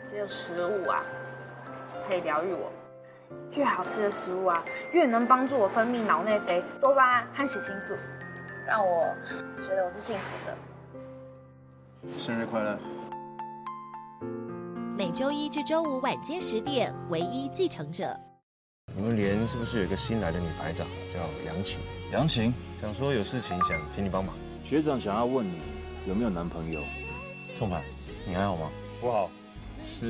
只有食物啊，可以療癒我。越好吃的食物啊，越能幫助我分泌腦內啡、多巴胺和血清素，讓我覺得我是幸福的。生日快樂！每週一至週五晚間10點，唯一繼承者。你們連是不是有一個新來的女排長叫楊晴？楊晴。想說有事情想請你幫忙。學長想要問你有沒有男朋友？宋排，你還好嗎？不好，是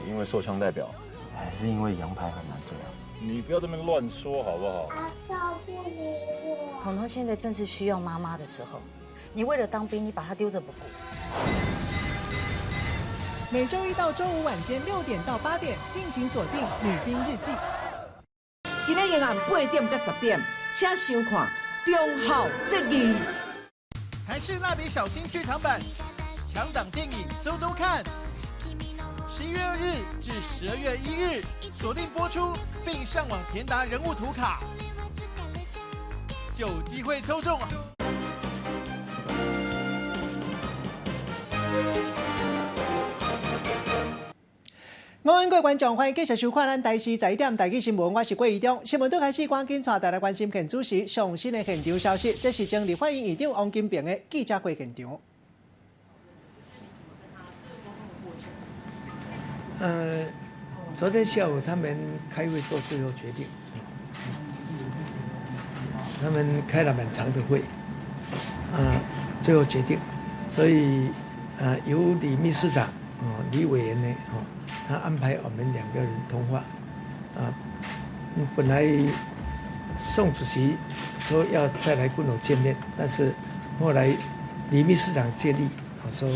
因為受槍代表，還是因為楊排很難追啊？你不要這邊亂說好不好？阿照不理我。彤彤現在正是需要媽媽的時候，你為了當兵，你把他丟着不顧。每週一到週五晚間6點到8點，敬請鎖定《女兵日記》。今仔日晚8點到10點，請收看《忠孝節義》。台視蠟筆小新劇場版，強檔電影週週看。11月2日至12月1日鎖定播出，並上網填答人物圖卡，就有機會抽中。午安，各位觀眾，歡迎繼續收看咱台視11點台語新聞，我是郭怡中。新聞拄開始，趕緊帶大家關心現主時上新的現場消息。這是前立法院院長王金平的記者會現場。昨天下午他們開會做最後決定，他們開了蠻長的會，啊，最後決定，所以由李秘書長，李委員呢，他安排我們兩個人通話，啊，本來宋主席說要再來跟我見面，但是後來李秘書長建議，我說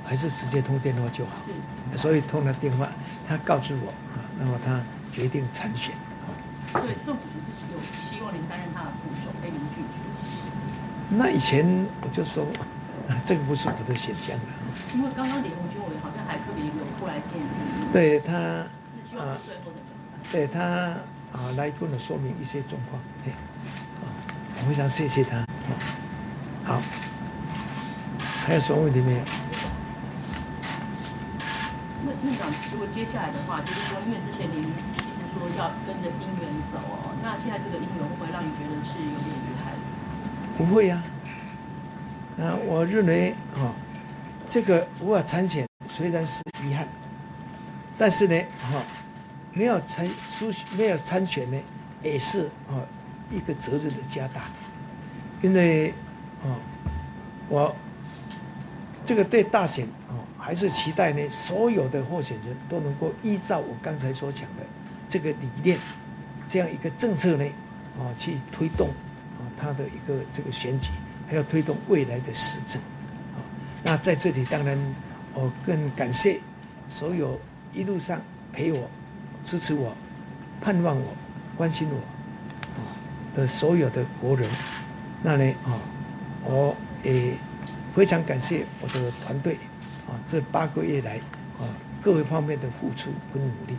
還是直接通電話就好，所以通了電話，他告知我，啊，那麼他決定參選。對，宋主席是有希望您擔任他的副手，被您拒絕。那以前我就說，這個不是我的選項了。因為剛剛李鴻鈞委員好像還特別有過來見你。對他，啊，對他啊，來跟我說明一些狀況，對，啊，我非常謝謝他。好，還有什麼問題沒有？那院長，如果接下來的話，就是說，因為之前您一直說要跟着姻緣走哦，那現在這個姻緣會不會讓你覺得是有點遺憾？不會呀，啊，我認為啊，這個無法參選雖然是遺憾，但是呢，哈，沒有參選呢，也是啊一個責任的加大，因為啊，我這個對大選啊，還是期待呢，所有的候選人都能夠依照我剛才所講的這個理念，這樣一個政策呢，啊，去推動啊他的一個這個選舉，還要推動未來的施政。啊，那在這裡當然我更感謝所有一路上陪我、支持我、盼望我、關心我啊的所有的國人。那呢啊，我也非常感謝我的團隊。啊，這8個月來，啊，各位方面的付出跟努力，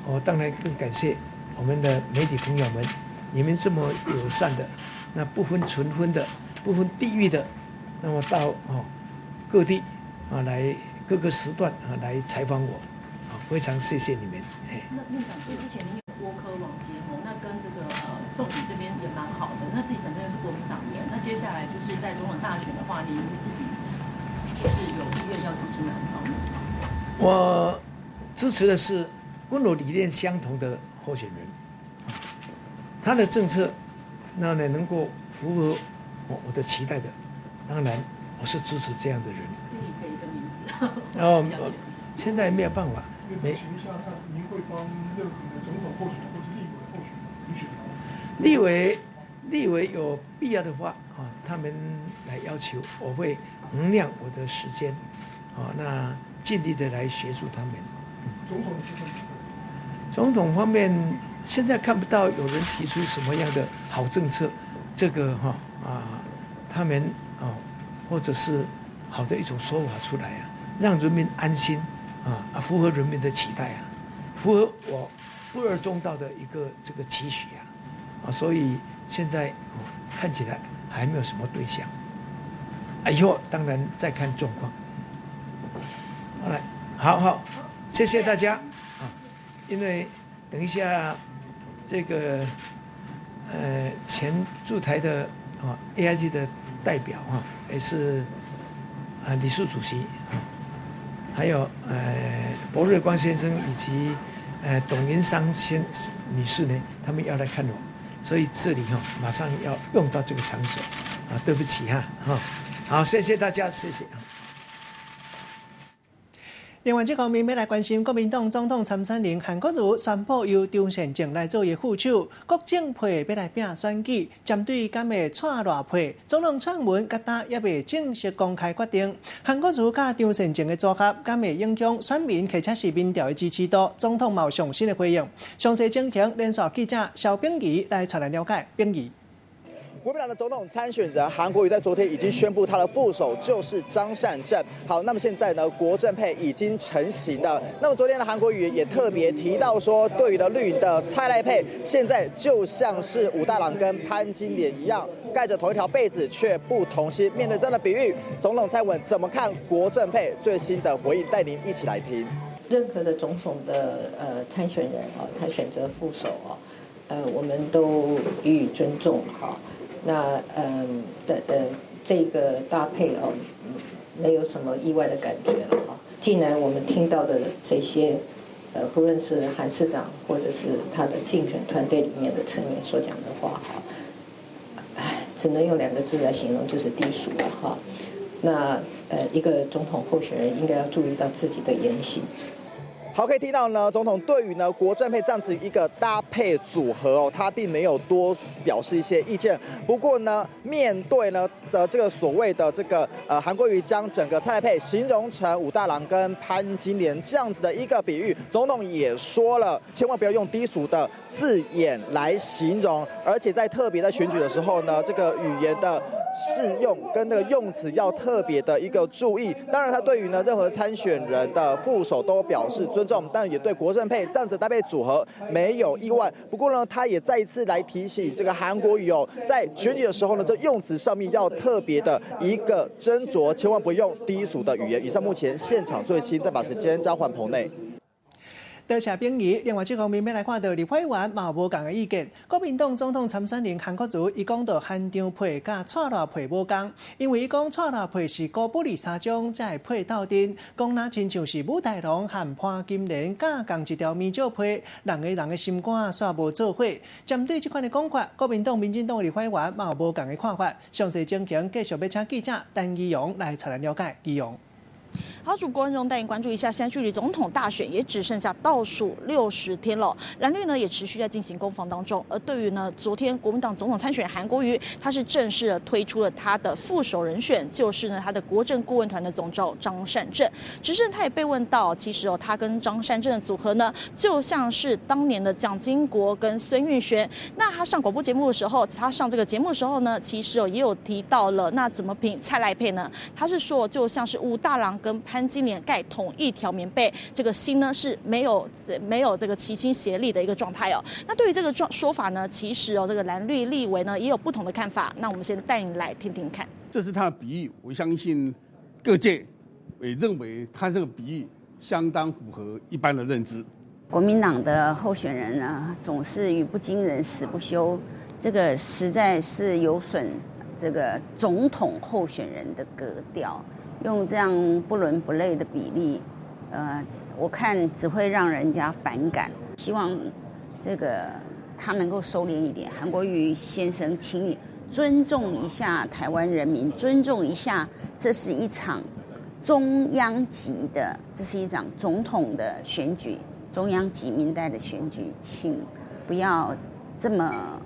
我當然更感謝我們的媒體朋友們，你們這麼友善的，那不分純分的，不分地域的，那麼到哦各地啊來各個時段啊來採訪我，啊，非常謝謝你們。那院長，所以之前您有郭柯網結盟，那跟這個宋主這邊也蠻好的，那自己本身又是國民黨員，那接下來就是在總統大選的話，您自己是有意願要支持哪一方面？我支持的是跟我理念相同的候選人，他的政策那呢能夠符合我的期待的，當然我是支持這樣的人。可以給一個名字。然後現在沒有辦法。沒。請問一下，那您會幫任何的總統候選人或是立委候選人輔選嗎？立委有必要的話啊，他們來要求，我會衡量我的時間，啊，那盡力的來協助他們。總統的部分。總統方面，現在看不到有人提出什麼樣的好政策，這個哈啊，他們啊，或者是好的一種說法出來啊，讓人民安心啊，符合人民的期待啊，符合我不二中道的一個這個期許啊，啊，所以現在看起來還沒有什麼對象。以後當然再看狀況。好來，好好，謝謝大家啊！因為等一下這個前駐台的啊 AIT 的代表啊，也是啊李樹主席啊，還有薄瑞光先生以及董雲裳先女士呢，他們要來看我，所以這裡哈馬上要用到這個場所啊，對不起哈，哈，好，謝謝大家，謝謝。另外，這方面欲來關心國民黨總統參選人韓國瑜宣布由張善政來做伊副手，國政配欲來拼選舉，針對敢會蔡賴配，總統蔡英文佮今猶未正式公開決定。韓國瑜佮張善政的組合，敢會影響選民或者是民調的支持度？總統嘛有上新的回應。詳細情形，連線記者蕭炳儀來帶來了解。炳儀。國民黨的總統參選人韓國瑜在昨天已經宣布他的副手就是張善政。好，那麼現在呢，國政配已經成型了。那麼昨天的韓國瑜也特別提到說，對於的綠營的蔡賴配，現在就像是武大郎跟潘金蓮一樣，蓋着同一條被子卻不同心。面對這樣的比喻，總統蔡英文怎麼看國政配？最新的回應帶您一起來聽。任何的總統的參選人哦，他選擇副手哦，我們都予以尊重哈。那這個搭配哦，沒有什麼意外的感覺了啊。既然我們聽到的這些，不論是韓市長或者是他的競選團隊裡面的成員所講的話哈，唉，只能用兩個字來形容，就是低俗了哈。那一個總統候選人應該要注意到自己的言行。好，可以聽到呢，總統對於呢國政配這樣子一個搭配組合哦，他並沒有多表示一些意見。不過呢，面對呢的這個所謂的這個韓國瑜將整個蔡賴配形容成武大郎跟潘金蓮這樣子的一個比喻，總統也說了，千萬不要用低俗的字眼來形容，而且在特別在選舉的時候呢，這個語言的適用跟那個用詞要特別的一個注意。當然，他對於呢任何參選人的副手都表示尊重，但也對國政配這樣子搭配組合沒有意外。不過呢，他也再一次來提醒這個韓國瑜哦，在選舉的時候呢，這用詞上面要特別的一個斟酌，千萬不用低俗的語言。以上目前現場最新，再把時間交還棚內。多謝炳儀。另外，這方面欲來看到立法委員嘛有無仝的意見。國民黨總統參選人韓國瑜，伊講到韓張配佮蔡賴配無仝，因為伊講蔡賴配是孤不離三種才會配鬥陣，講若親像是武大郎和潘金蓮佮仝一條棉蓆被，人的人的心肝煞無做伙。針對這款的講法，國民黨、民進黨的立法委員嘛有無仝的看法。詳細情形，繼續欲請記者陳怡蓉來帶咱了解。怡蓉。好，主播觀眾帶您關注一下，現在距離總統大選也只剩下倒數60天了，藍綠呢也持續在進行攻防當中。而對於呢，昨天國民黨總統參選韓國瑜，他是正式的推出了他的副手人選，就是呢他的國政顧問團的總召張善政。只是他也被問到，其實哦，他跟張善政的組合呢，就像是當年的蔣經國跟孫運璿。那他上廣播節目的時候，他上這個節目的時候呢，其實哦也有提到了，那怎麼評蔡賴配呢？他是說就像是武大郎跟潘金蓮蓋同一條棉被，這個心呢是沒有這個齊心協力的一個狀態哦。那對於這個狀說法呢，其實哦，這個藍綠立委呢也有不同的看法。那我們先帶你來聽聽看。這是他的比喻，我相信各界也認為他這個比喻相當符合一般的認知。國民黨的候選人呢，總是語不驚人死不休，這個實在是有損這個總統候選人的格調。用這樣不倫不類的比例，我看只會讓人家反感。希望這個他能夠收斂一點。韓國瑜先生，請你尊重一下台灣人民，尊重一下，這是一場中央級的，這是一場總統的選舉，中央級民代的選舉，請不要這麼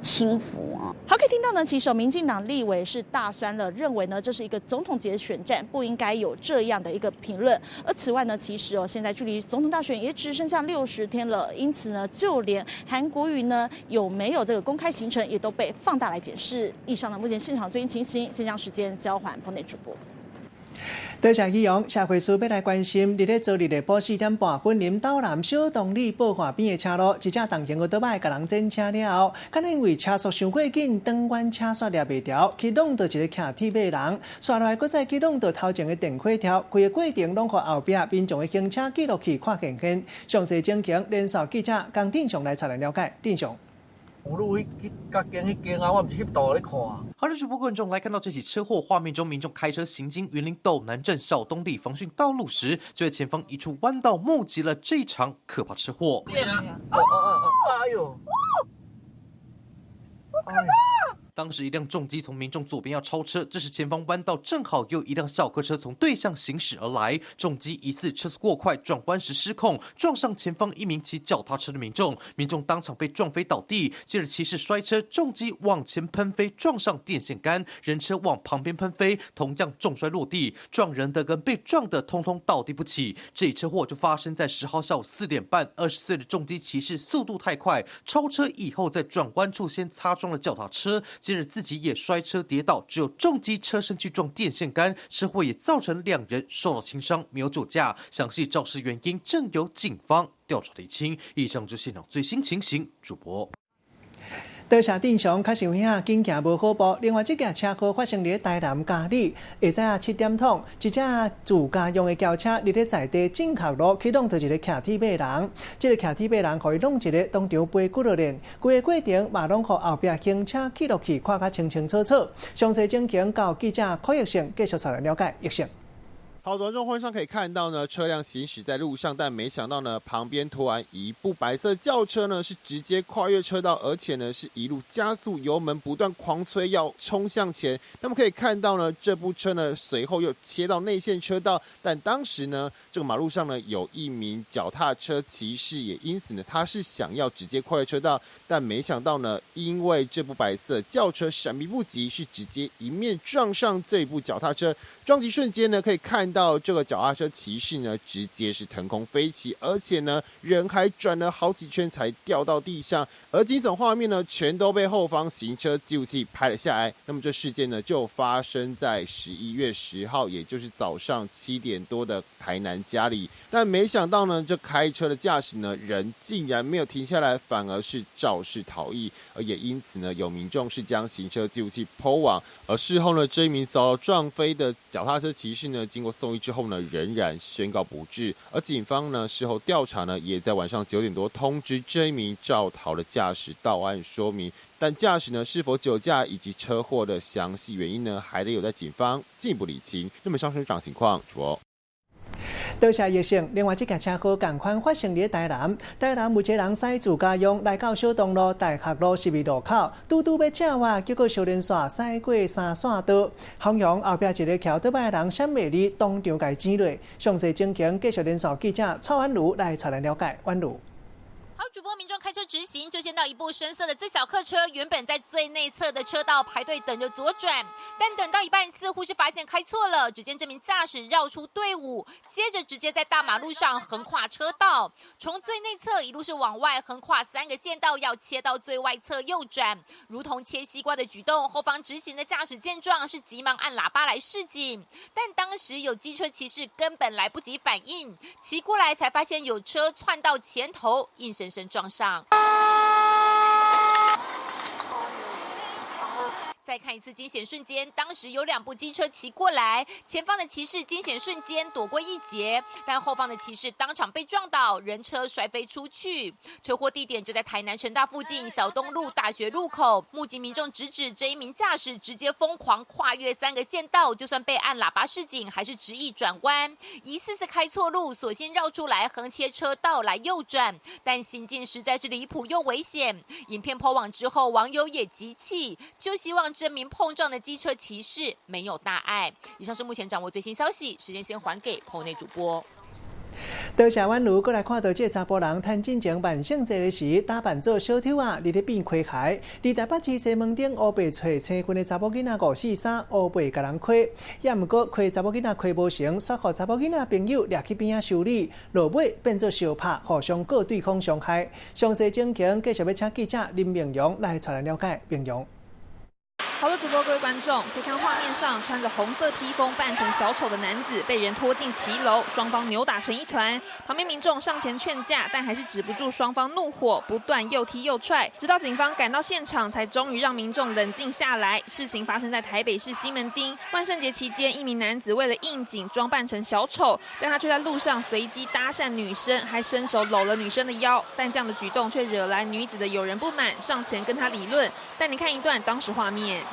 輕浮啊！好，可以聽到呢，其實民進黨立委是大酸了，認為呢這是一個總統級的選戰，不應該有這樣的一個評論。而此外呢，其實哦，現在距離總統大選也只剩下60天了，因此呢，就連韓國瑜呢有沒有這個公開行程，也都被放大來檢視。以上呢，目前現場最新情形，先將時間交還棚內主播。多謝議員，社會事欲來關心，佇咧昨日下晡4點半，雲林斗南小東里報岸邊的車路，一隻重型歐多擺共人剪車了後，可能因為車速傷過緊，轉彎車煞掠袂牢，去挵著一個騎鐵馬人，煞落來閣再去挵著頭前的電火條，規個過程攏予後壁民眾的行車記錄器看見見。詳細情形，連線記者江定雄來帶咱了解。定雄。有路去去甲間彼間啊，我毋是翕圖咧看。好的，主播觀眾來看到這起車禍畫面中，民眾開車行經雲林斗南鎮小東里防汛道路時，就在前方一處彎道目擊了這場可怕車禍。哎呦！好可怕！當時一輛重機從民眾左邊要超車，這時前方彎道正好有一輛小客車從對向行駛而來，重機疑似車速過快，轉彎時失控，撞上前方一名騎腳踏車的民眾，民眾當場被撞飛倒地。接着騎士摔車，重機往前噴飛，撞上電線桿，人車往旁邊噴飛，同樣重摔落地，撞人的跟被撞的通通倒地不起。這起車禍就發生在10號下午4點半，20歲的重機騎士速度太快，超車以後在轉彎處先擦撞了腳踏車。接着自己也摔車跌倒，只有重機車身去撞電線桿，車禍也造成兩人受到輕傷，沒有酒駕。詳細肇事原因正由警方調查釐清。以上就現場最新情形，主播。多謝鎮上，確實有影緊行無好步。另外，這件車禍發生佇台南嘉里，下早7點通，一隻自家用的轎車佇咧在地正學路去挵著一個騎鐵馬人，這個騎鐵馬人予伊挵一个當場飛骨落練，規個過程嘛攏予後壁行車記錄器看甲清清楚楚。詳細情形，交記者柯奕勝繼續帶來了解。奕勝。好，從這畫面上可以看到呢，車輛行駛在路上，但沒想到呢，旁邊突然一部白色轎車呢，是直接跨越車道，而且呢，是一路加速油門，不斷狂催要衝向前。那麼可以看到呢，這部車呢，隨後又切到內線車道，但當時呢，這個馬路上呢，有一名腳踏車騎士，也因此呢，他是想要直接跨越車道，但沒想到呢，因為這部白色轎車閃避不及，是直接迎面撞上這部腳踏車。撞擊瞬間呢，可以看到這個腳踏車騎士呢，直接是騰空飛起，而且呢，人還轉了好幾圈才掉到地上。而驚悚畫面呢，全都被後方行車記錄器拍了下來。那麼這事件呢，就發生在11月10號，也就是早上7點多的台南嘉里。但沒想到呢，這開車的駕駛呢，人竟然沒有停下來，反而是肇事逃逸。而也因此呢，有民眾是將行車記錄器 PO 網。而事後呢，這一名遭到撞飛的腳踏車騎士呢，經過送醫之後呢，仍然宣告不治。而警方呢，事後調查呢，也在晚上9點多通知這一名肇逃的駕駛到案說明。但駕駛呢是否酒駕以及車禍的詳細原因呢，還得有待警方進一步理清。那麼上升長情況，主播。多謝葉勝。另外，這件車禍仝款發生佇台南，台南有一個人駛自家用來到小東路大學路十字路口，拄拄欲正倚，結果相連紲駛過三線道，方向後壁一個騎歐多擺的人閃袂離，當場共剪落。詳細情形，繼續連線記者蔡婉如來帶咱了解。婉如。好，主播民眾開車直行，就見到一部深色的自小客車，原本在最內側的車道排隊等着左轉，但等到一半，似乎是發現開錯了。只見這名駕駛繞出隊伍，接着直接在大馬路上橫跨車道，從最內側一路是往外橫跨三個線道，要切到最外側右轉，如同切西瓜的舉動。後方直行的駕駛見狀是急忙按喇叭來示警，但當時有機車騎士根本來不及反應，騎過來才發現有車竄到前頭，硬生生撞上。再看一次驚險瞬間，當時有兩部機車騎過來，前方的騎士驚險瞬間躲過一劫，但後方的騎士當場被撞倒，人車摔飛出去。車禍地點就在台南成大附近小東路大學路口。目擊民眾直指這一名駕駛直接瘋狂跨越三個線道，就算被按喇叭示警，還是執意轉彎，疑似是開錯路，索性繞出來橫切車道來右轉，但行徑實在是離譜又危險。影片 PO 網之後，網友也集氣，就希望這名碰撞的機車騎士沒有大礙。以上是目前掌握最新消息，時間先還給棚內主播。多謝婉如，閣來看到這个查埔人趁進前萬聖節的時，打扮做小偷仔，佇咧變開鞋。佇台北市西門町烏白揣青訓的查某囡仔五四三，烏白共人開，也毋過開查某囡仔開無成，煞予查某囡仔朋友掠去邊仔修理，落尾變做相拍，互相告對方傷害。詳細情形，繼續欲請記者林明陽來帶咱了解。明陽。好的，主播各位觀眾，可以看畫面上穿着紅色披風扮成小丑的男子被人拖進騎樓，雙方扭打成一團。旁邊民眾上前勸架，但還是止不住雙方怒火，不斷又踢又踹，直到警方趕到現場，才終於讓民眾冷靜下來。事情發生在台北市西門町，萬聖節期間，一名男子為了應景裝扮成小丑，但他卻在路上隨機搭訕女生，還伸手摟了女生的腰。但這樣的舉動卻惹來女子的友人不滿，上前跟他理論。帶你看一段當時畫面。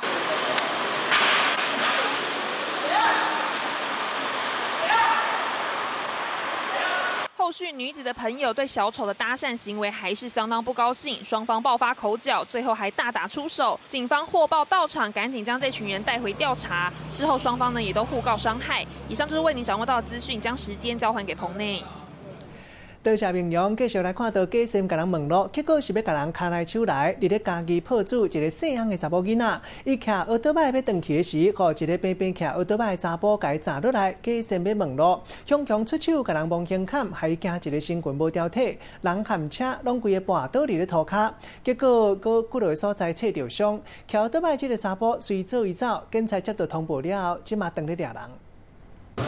後續女子的朋友對小丑的搭訕行為還是相當不高興，雙方爆發口角，最後還大打出手。警方獲報到場，趕緊將這群人帶回調查。事後雙方呢也都互告傷害。以上就是為你掌握到的資訊，將時間交還給棚內。多謝明陽，繼續來看到假心共人問路，結果是欲共人牽來手來。佇咧嘉義朴子一个姓翁的查某囡仔，伊騎奧多擺欲轉去的時，予一个平平騎奧多擺的查埔共伊砸落來，假心欲問路，雄雄出手共人摸胸坎，害伊驚一个身裙無牢體，人和車攏規个跋倒佇咧塗跤，結果閣幾落个所在切著傷。騎奧多擺這个查埔隨做伊走，警察接到通報了後，這馬當咧掠人。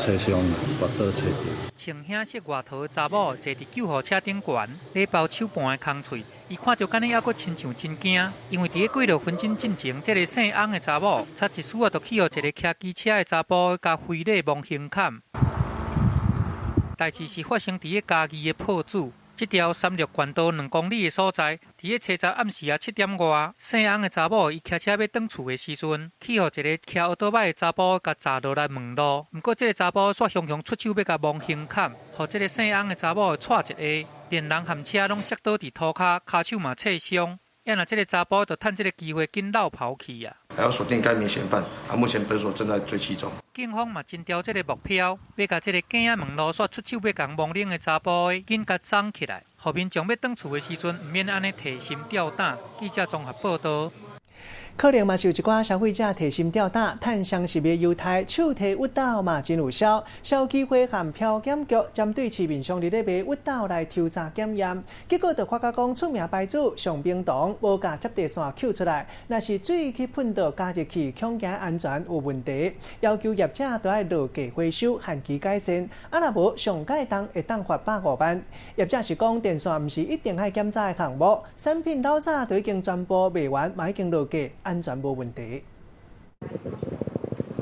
車傷，跋倒切著。穿顯色外套的查某坐佇救護車頂懸，禮包手盤的空喙，伊看著敢呢，猶閣親像真驚，因為佇咧過路分診進前，這个姓翁的查某，差一絲仔就去予一个騎機車的查埔共非禮摸胸坎。代誌是發生佇咧嘉義的朴子。這條三六縣道2公里的所在，佇咧初十暗時仔7點外，姓翁的查某伊騎車欲轉厝的時陣，去予一个騎奧多擺的查埔共砸落來問路。毋過這个查埔煞雄雄出手欲共摸胸坎，予這个姓翁的查某掣一下，連人和車攏摔倒佇塗跤，跤手嘛切傷。啊，若這个查埔就趁這个機會緊落跑去啊！還要鎖定該名嫌犯，啊，目前本所正在追緝中。警方嘛真牢這个目標，欲共這个囝仔問路煞出手欲共摸奶的查埔緊共摠起來，予民眾欲轉厝的時陣，毋免按呢提心吊膽。記者綜合報道。可能嘛是有一寡消費者提心吊膽，趁雙十一優待，手提鬱豆嘛真有效。消基會和漂檢局針對市面上佇咧賣鬱豆來抽查檢驗，結果就發覺講出名牌子上冰糖無共接地線抾出來，若是水去噴到加熱器，恐驚安全有問題，要求業者都愛落價回收，限期改善。啊，若無上蓋重會當罰150萬。業者是講電線毋是一定愛檢查的項目，產品老早就已經全部賣完，嘛已經落價。安全無問題。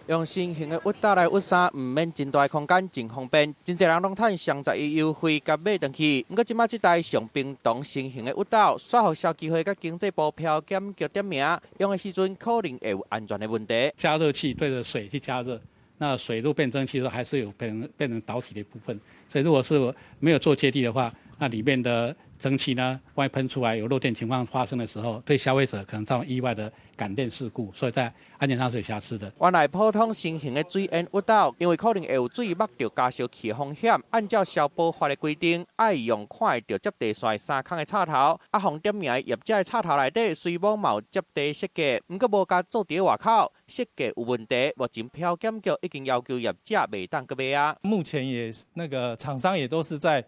用新型的鬱豆來鬱衫，毋免真大空間，真方便。真濟人攏趁雙十一優惠共買轉去。毋過這擺這台上冰糖新型的鬱豆，煞予消基會佮經濟部漂檢局點名，用的時陣可能會有安全的問題。加熱器對著水去加熱，那水如變蒸汽的時候，還是有變成導體的部分。所以如果是沒有做接地的話，那裡面的蒸汽呢，萬一噴出來有漏電情況發生的時候，對消費者可能造成意外的感電事故，所以在安全上是有瑕疵的。原來普通新型的水煙鬱豆，因為可能會有水濺著加燒器的風險，按照消保法的規定，愛用看會著接地線3孔的插頭。啊，予點名的業者的插頭內底雖罔嘛有接地設計，毋過無共做佇外口，設計有問題。目前漂檢局已經要求業者袂當閣賣啊。目前也那個廠商也都是在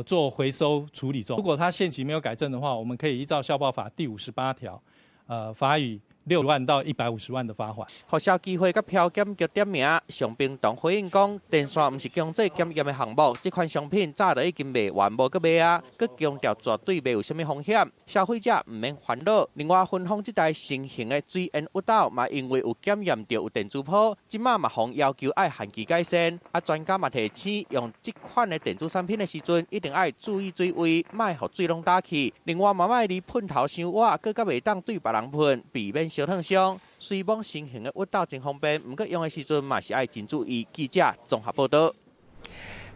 做回收處理中。如果他限期沒有改正的話，我們可以依照消保法第58條，罰以6萬到150萬的罰款。予消基會佮漂檢局點名，上冰糖回應講，電線毋是強制檢驗的項目，這款商品早就已經賣完，無閣賣啊。閣強調絕對袂有啥物風險，消費者毋免煩惱。另外，芬芳這台新型的水煙鬱豆嘛，因為有檢驗著有電磁波，這馬嘛予要求愛限期改善。啊，專家嘛提醒，用這款的電子產品的時陣，一定愛注意水位，莫予水攏打去。另外，嘛莫離噴頭傷倚，閣較袂當對別人噴，避免燒燙傷。雖罔新型的鬱豆真方便，毋過用的時陣嘛是愛真注意。記者綜合報道。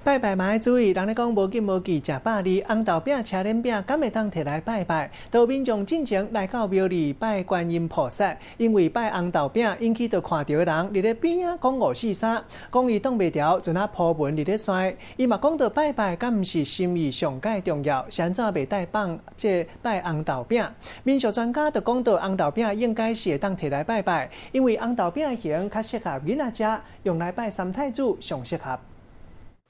拜拜嘛愛注意，人咧講無禁無忌，食百二紅豆餅、車輪餅，敢會當提來拜拜？都民眾進前來到廟裡拜觀音菩薩，因為拜紅豆餅引起著看著的人佇咧邊仔講五四三，講伊擋袂牢，就若鋪文佇咧摔。伊嘛講著拜拜，敢毋是心意上蓋重要？是按怎袂當放這拜紅豆餅？民俗專家就講著紅豆餅應該是會當提來拜拜，因為紅豆餅的形較適合囡仔食，用來拜三太子上適合。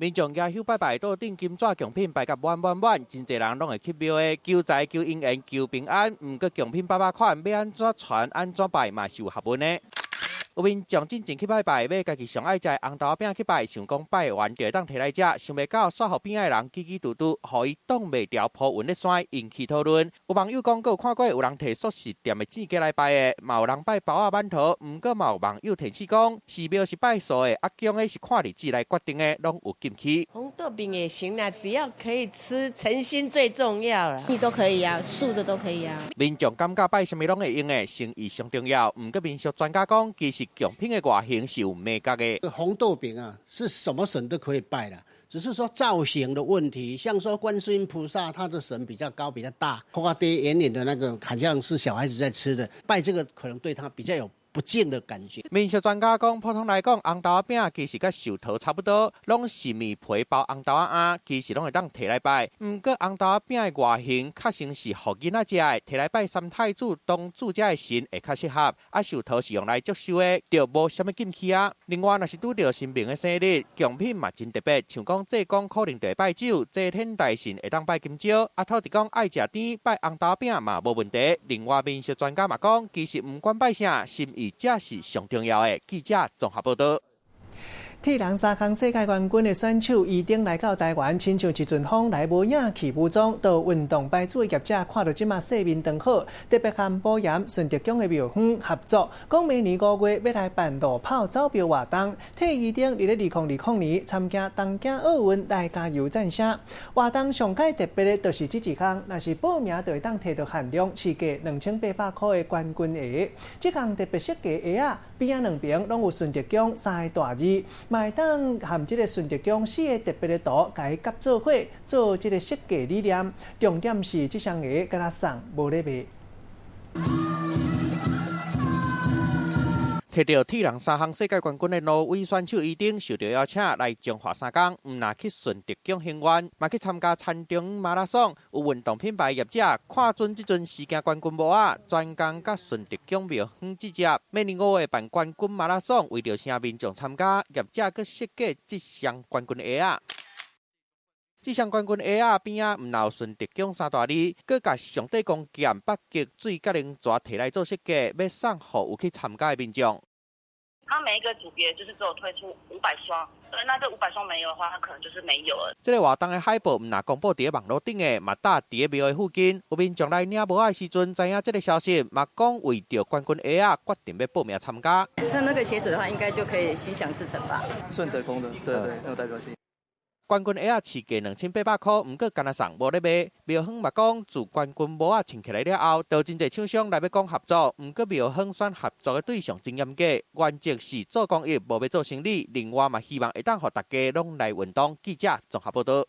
民眾舉香拜拜，桌頂金紙貢品擺甲滿滿滿，真濟人攏會去廟的求財、求姻緣、求平安。毋過貢品百百款，欲按怎傳、按怎拜嘛是有學問的。有民眾進前去拜拜，買家己上愛食的紅豆仔餅去拜，想講拜完就會當提來食，想袂到煞予邊仔的人嘰嘰嘟嘟，予伊擋袂牢鋪雲咧山，引起討論。有網友講，閣有看過有人提速食店的糋雞來拜的，嘛有人拜包仔饅頭。毋過嘛有網友提醒講，寺廟是拜素的，啊供的是看日子來決定的，攏有禁區。紅豆餅也行啦，只要可以吃，誠心最重要啦。你都可以啊，素的都可以啊。民眾感覺拜啥物攏會用的，誠意上重要。毋過民俗專家講，其實貢品的外形是有眉角的。紅豆餅啊，是什麼神都可以拜啦，只是說造型的問題。像說觀世音菩薩，他的神比較高比較大，夸爹圓臉的那個，好像是小孩子在吃的，拜這個可能對他比較有不敬的感覺。民俗專家講，普通來講，紅豆仔餅其實佮壽桃差不多，攏是麵皮包紅豆仔餡，其實攏會當提來拜。毋過紅豆仔餅的外形較像是予囡仔食的，提來拜三太子、東主遮的神會較適合。啊，壽桃是用來祝壽的，就無啥物禁忌啊。另外，若是拄著神明的生日，貢品嘛真特別，像講濟公可能就會拜酒，齊天大神會當拜金蕉，啊，土地公愛食甜，拜紅豆餅嘛無問題。另外，民俗專家嘛講，其實毋管拜啥，心意才是上重要的。記者綜合報道。鐵人三項世界冠軍的選手伊丁來到台灣，親像一陣風來無影去無蹤。到運動牌子的業者看著這馬勢面當好，特別和寶岩順德宮的廟方合作，講明年5月欲來辦路跑走標活動，替伊丁佇咧2020年參加東京奧運來加油讚聲。活動上蓋特別的，就是這一項，若是報名就會當提著限量市價2800箍的冠軍鞋。這項特別設計鞋仔，邊仔兩邊攏有順德宮三个大字。嘛會當含這个順德宮四个特別的圖，共伊夾做伙做這个設計理念。重點是這雙鞋敢若送無咧賣。提著鐵人三項世界冠軍的挪威選手伊丁受著邀請來彰化三工，毋若去順德宮行願，嘛去參加田中馬拉松。有運動品牌業者看準這陣時行冠軍帽仔，專工佮順德宮廟方接接。每年5月辦冠軍馬拉松，為著請民眾參加，業者閣設計這雙冠軍鞋仔。這雙冠軍鞋仔邊仔毋若有順德宮三大字，閣共上帝宮劍、北極水佮龍泉提來做設計，欲送予有去參加的民眾。他每一個組別就是只有推出500雙，那這500雙沒有的話，他可能就是沒有了。這个活動的海報毋若公布佇咧網路頂的，嘛搭佇咧廟的附近。有民眾來領帽仔的時陣，知影這个消息，嘛講為著冠軍鞋仔，決定欲報名參加。穿那個鞋子的話，應該就可以心想事成吧？順澤宮的，對對，很有代表性。冠軍鞋仔市價2800箍，毋過敢若送無咧賣。廟方嘛講，自冠軍帽仔穿起來了後，就真濟廠商來欲講合作，毋過廟方選合作的對象真嚴格，原則是做公益，無欲做生意。另外嘛，希望會當予大家攏來運動。記者綜合報道。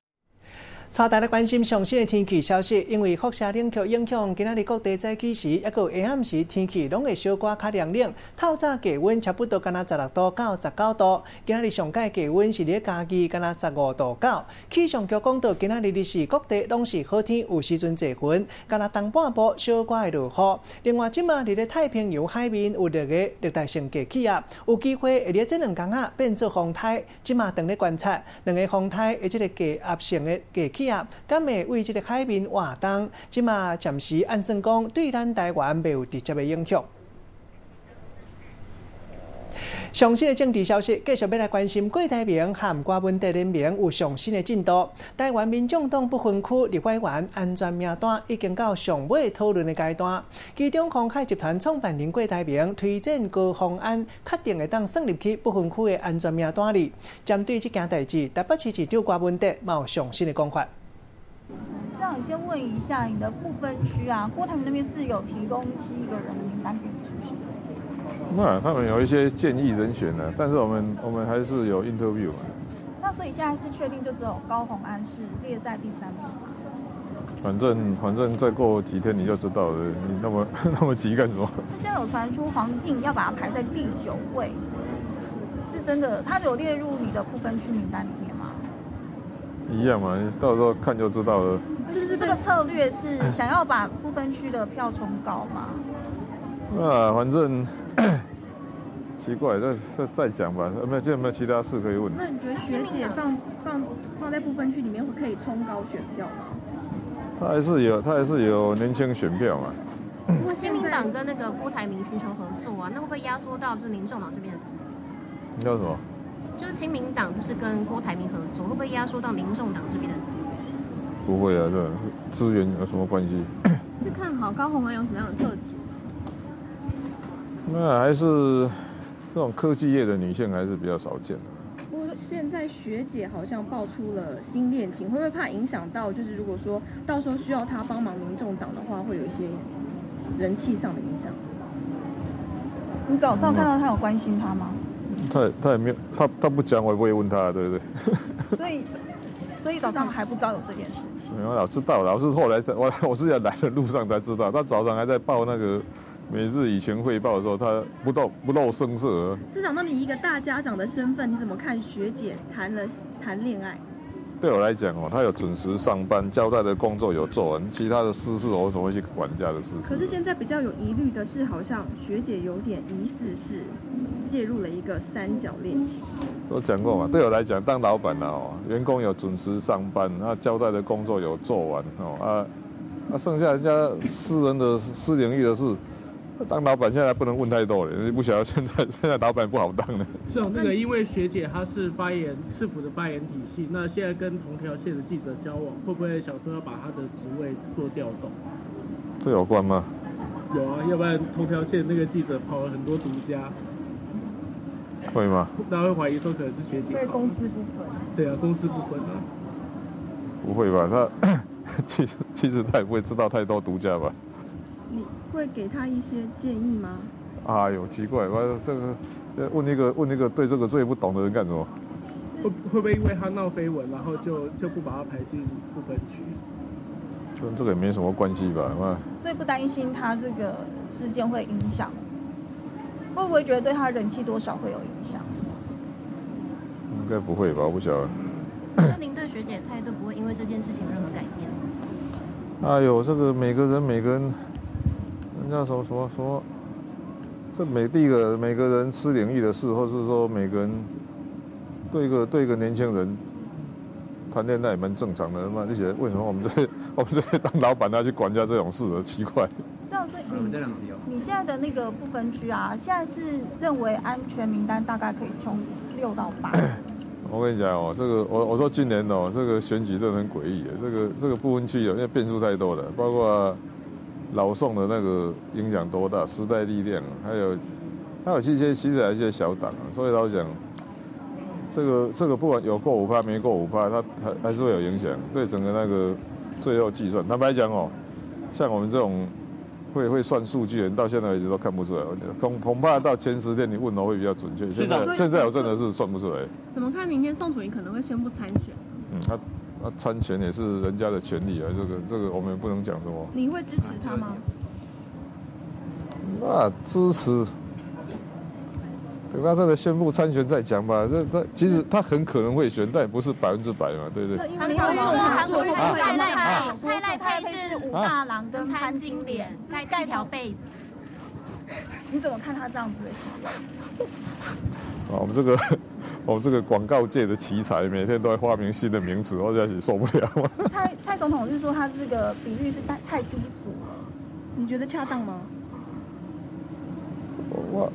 帶大家關心上新的天氣消息，因為輻射冷卻影響，今仔日各地早起時，抑閣有下暗時天氣攏會小可較涼冷。透早低溫差不多敢若16度到19度，今仔日上蓋低溫是佇嘉義敢若15度到。氣象局講到，今仔日日時各地攏是好天，有時陣濟雲，敢若東半部小可會落雨。另外，這馬佇咧太平洋海面有6个熱帶性低氣壓，有機會會佇這兩天仔變做風颱。這馬當咧觀察，兩个風颱的這个低壓性的低氣壓，敢會為這个海面活動？這馬暫時按算講，對咱台灣袂有直接的影響。上新的政治消息，繼續欲來關心郭台銘和郭文德聯盟有上新的進度。台灣民眾黨不分區立法委員安全名單已經到上尾討論的階段。其中，鴻海集團創辦人郭台銘推薦高虹安，確定會當算入去不分區的安全名單裡。針對這件代誌，台北市市長郭文德嘛有上新的講法。那我先問一下，你的不分區啊，郭台銘那邊是有提供7個人的名單給你，是不是？那他們有一些建議人選呢，但是我們還是有 interview 嘛。那所以現在是確定就只有高虹安是列在第3名嗎？反正再過幾天你就知道了，你那麼急幹什麼？現在有傳出黃靖要把它排在第9位，是真的？他有列入你的不分區名單裡面嗎？一樣嘛，你到時候看就知道了。是不是這個策略是想要把不分區的票衝高嗎？啊，反正奇怪，再講吧，沒有，這沒有其他事可以問。那你覺得學姐放在不分區裡面會可以衝高選票嗎？他還是有年輕選票嘛。如果新民黨跟那個郭台銘尋求合作啊，那會不會壓縮到就是民眾黨這邊的資源？你叫什麼？就是新民黨就是跟郭台銘合作，會不會壓縮到民眾黨這邊的資源？不會啊，這資源有什麼關係？是看好高虹安有什麼樣的特質？那還是這種科技業的女性還是比較少見的。不過現在學姐好像爆出了新戀情，會不會怕影響到？就是如果說到時候需要她幫忙民眾黨的話，會有一些人氣上的影響。你早上看到他有關心他嗎？他也沒有，他不講，我也不會問他，對不對？所以早上還不知道有這件事情。沒有，我知道了，我是後來才我是在來的路上才知道。他早上還在報那個每日以前匯報的時候，他不露聲色。市長，那你一個大家長的身份，你怎麼看學姐談戀愛？對我來講哦，他有準時上班，交代的工作有做完，其他的私事我怎麼會去管人家的私事？可是現在比較有疑慮的是，好像學姐有點疑似是介入了一個三角戀情。我講過嘛，對我來講，當老闆哦，員工有準時上班，他交代的工作有做完哦，剩下人家私人的私領域的事，當老闆現在不能問太多了，你不曉得現在老闆不好當了。是那個，因為學姐她是發言市府的發言體系，那現在跟同條線的記者交往，會不會想說要把她的職位做調動？這有關嗎？有啊，要不然同條線那個記者跑了很多獨家。會嗎？大家會懷疑說可能是學姐。對公私不分。對啊，公私不分啊。不會吧？他其實他也不會知道太多獨家吧？你會給他一些建議嗎？哎呦，奇怪，我這個問一個對這個最不懂的人幹什麼？會不會因為他鬧緋聞，然後就不把他排進不分區？跟這個也沒什麼關係吧？所以不擔心他這個事件會影響？會不會覺得對他人氣多少會有影響？應該不會吧，我不曉得。那您對學姐的態度不會因為這件事情有任何改變？哎呦，這個每個人，人家什麼什麼什麼，這每個人私領域的事，或是說每個人對一個年輕人談戀愛也蠻正常的嘛。這些為什麼我們這些當老闆的去管人家這種事，奇怪。你現在的那個不分區啊，現在是認為安全名單大概可以衝6到8。我跟你講哦，這個我說今年哦，這個選舉真的很詭異，這個不分區哦，因為變數太多了，包括老宋的那個影響多大，時代力量，還有一些其實還有一些小黨，所以老實講，這個不管有過5%沒過5%，它還是會有影響，對整個那個最後計算。坦白講哦，像我們這種會算數據的人，到現在為止都看不出來。恐怕到前10天你問我會比較準確。現在我真的是算不出來。怎麼看明天宋楚瑜可能會宣布參選？嗯，他參選也是人家的權利啊，這個我們不能講什麼。你會支持他嗎？那支持，等他真的宣布參選再講吧。這其實他很可能會選，但也不是100%嘛，對不對？韓國瑜蔡賴配是武大郎跟潘金蓮在蓋條被子，你怎麼看他這樣子的行為？啊，我們這個廣告界的奇才，每天都在發明新的名詞，我真是受不了。蔡總統是說他這個比喻是太低俗了，你覺得恰當嗎？我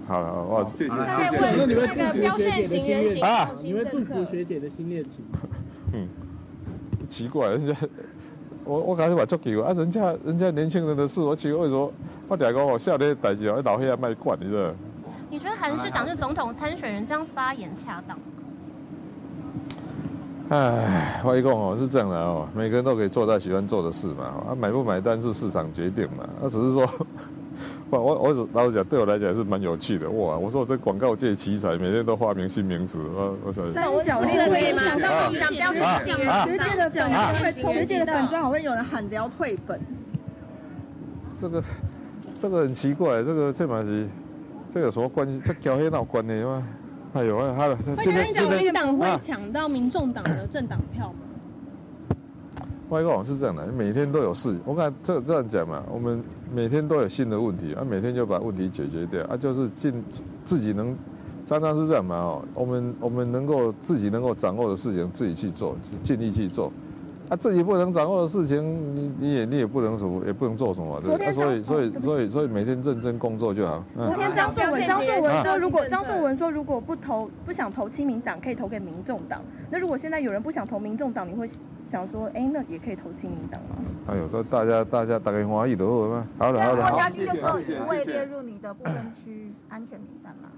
好了，我謝謝。那你們祝福學姐的新戀情啊？你們祝福學姐的新戀情？嗯，奇怪，人家我剛才嘛足奇怪啊，人家年輕人的事，我奇怪為什麼我常講哦，少年的代誌哦，老歲仔莫管，你知道？你覺得韓市長是總統參選人這樣發言恰當？唉，我一講哦，是這樣的哦，每個人都可以做他喜歡做的事嘛，啊，買不買單是市場決定嘛，啊，只是說。我老實講，對我來講是蠻有趣的哇！我說我這廣告界奇才，每天都發明新名詞，我想。三角戀可以嗎？學姐的粉專，學姐的粉專好像有人喊着要退粉。這個很奇怪，這嘛是，這有什麼關係？這交彼哪有關係嗎？哎呦，好了，今天國民黨會搶到民眾黨的政黨票嗎？我講是這樣的，每天都有事。我看這樣講嘛，我們每天都有新的問題，啊，每天就把問題解決掉，啊，就是盡自己能，常常是這樣嘛，哦，我們能夠自己能夠掌握的事情，自己去做，盡力去做。啊，自己不能掌握的事情，你也不能什麼，也不能做什麼，對。啊，所以每天認真工作就好。昨天張碩文說，如果張碩文說如果不投不想投親民黨，可以投給民眾黨。那如果現在有人不想投民眾黨，你會想說，哎，那也可以投親民黨嗎？哎呦，大家歡喜就好嘛。好的，好的，好。郭家軍就只有一位列入你的不分區安全名單嗎？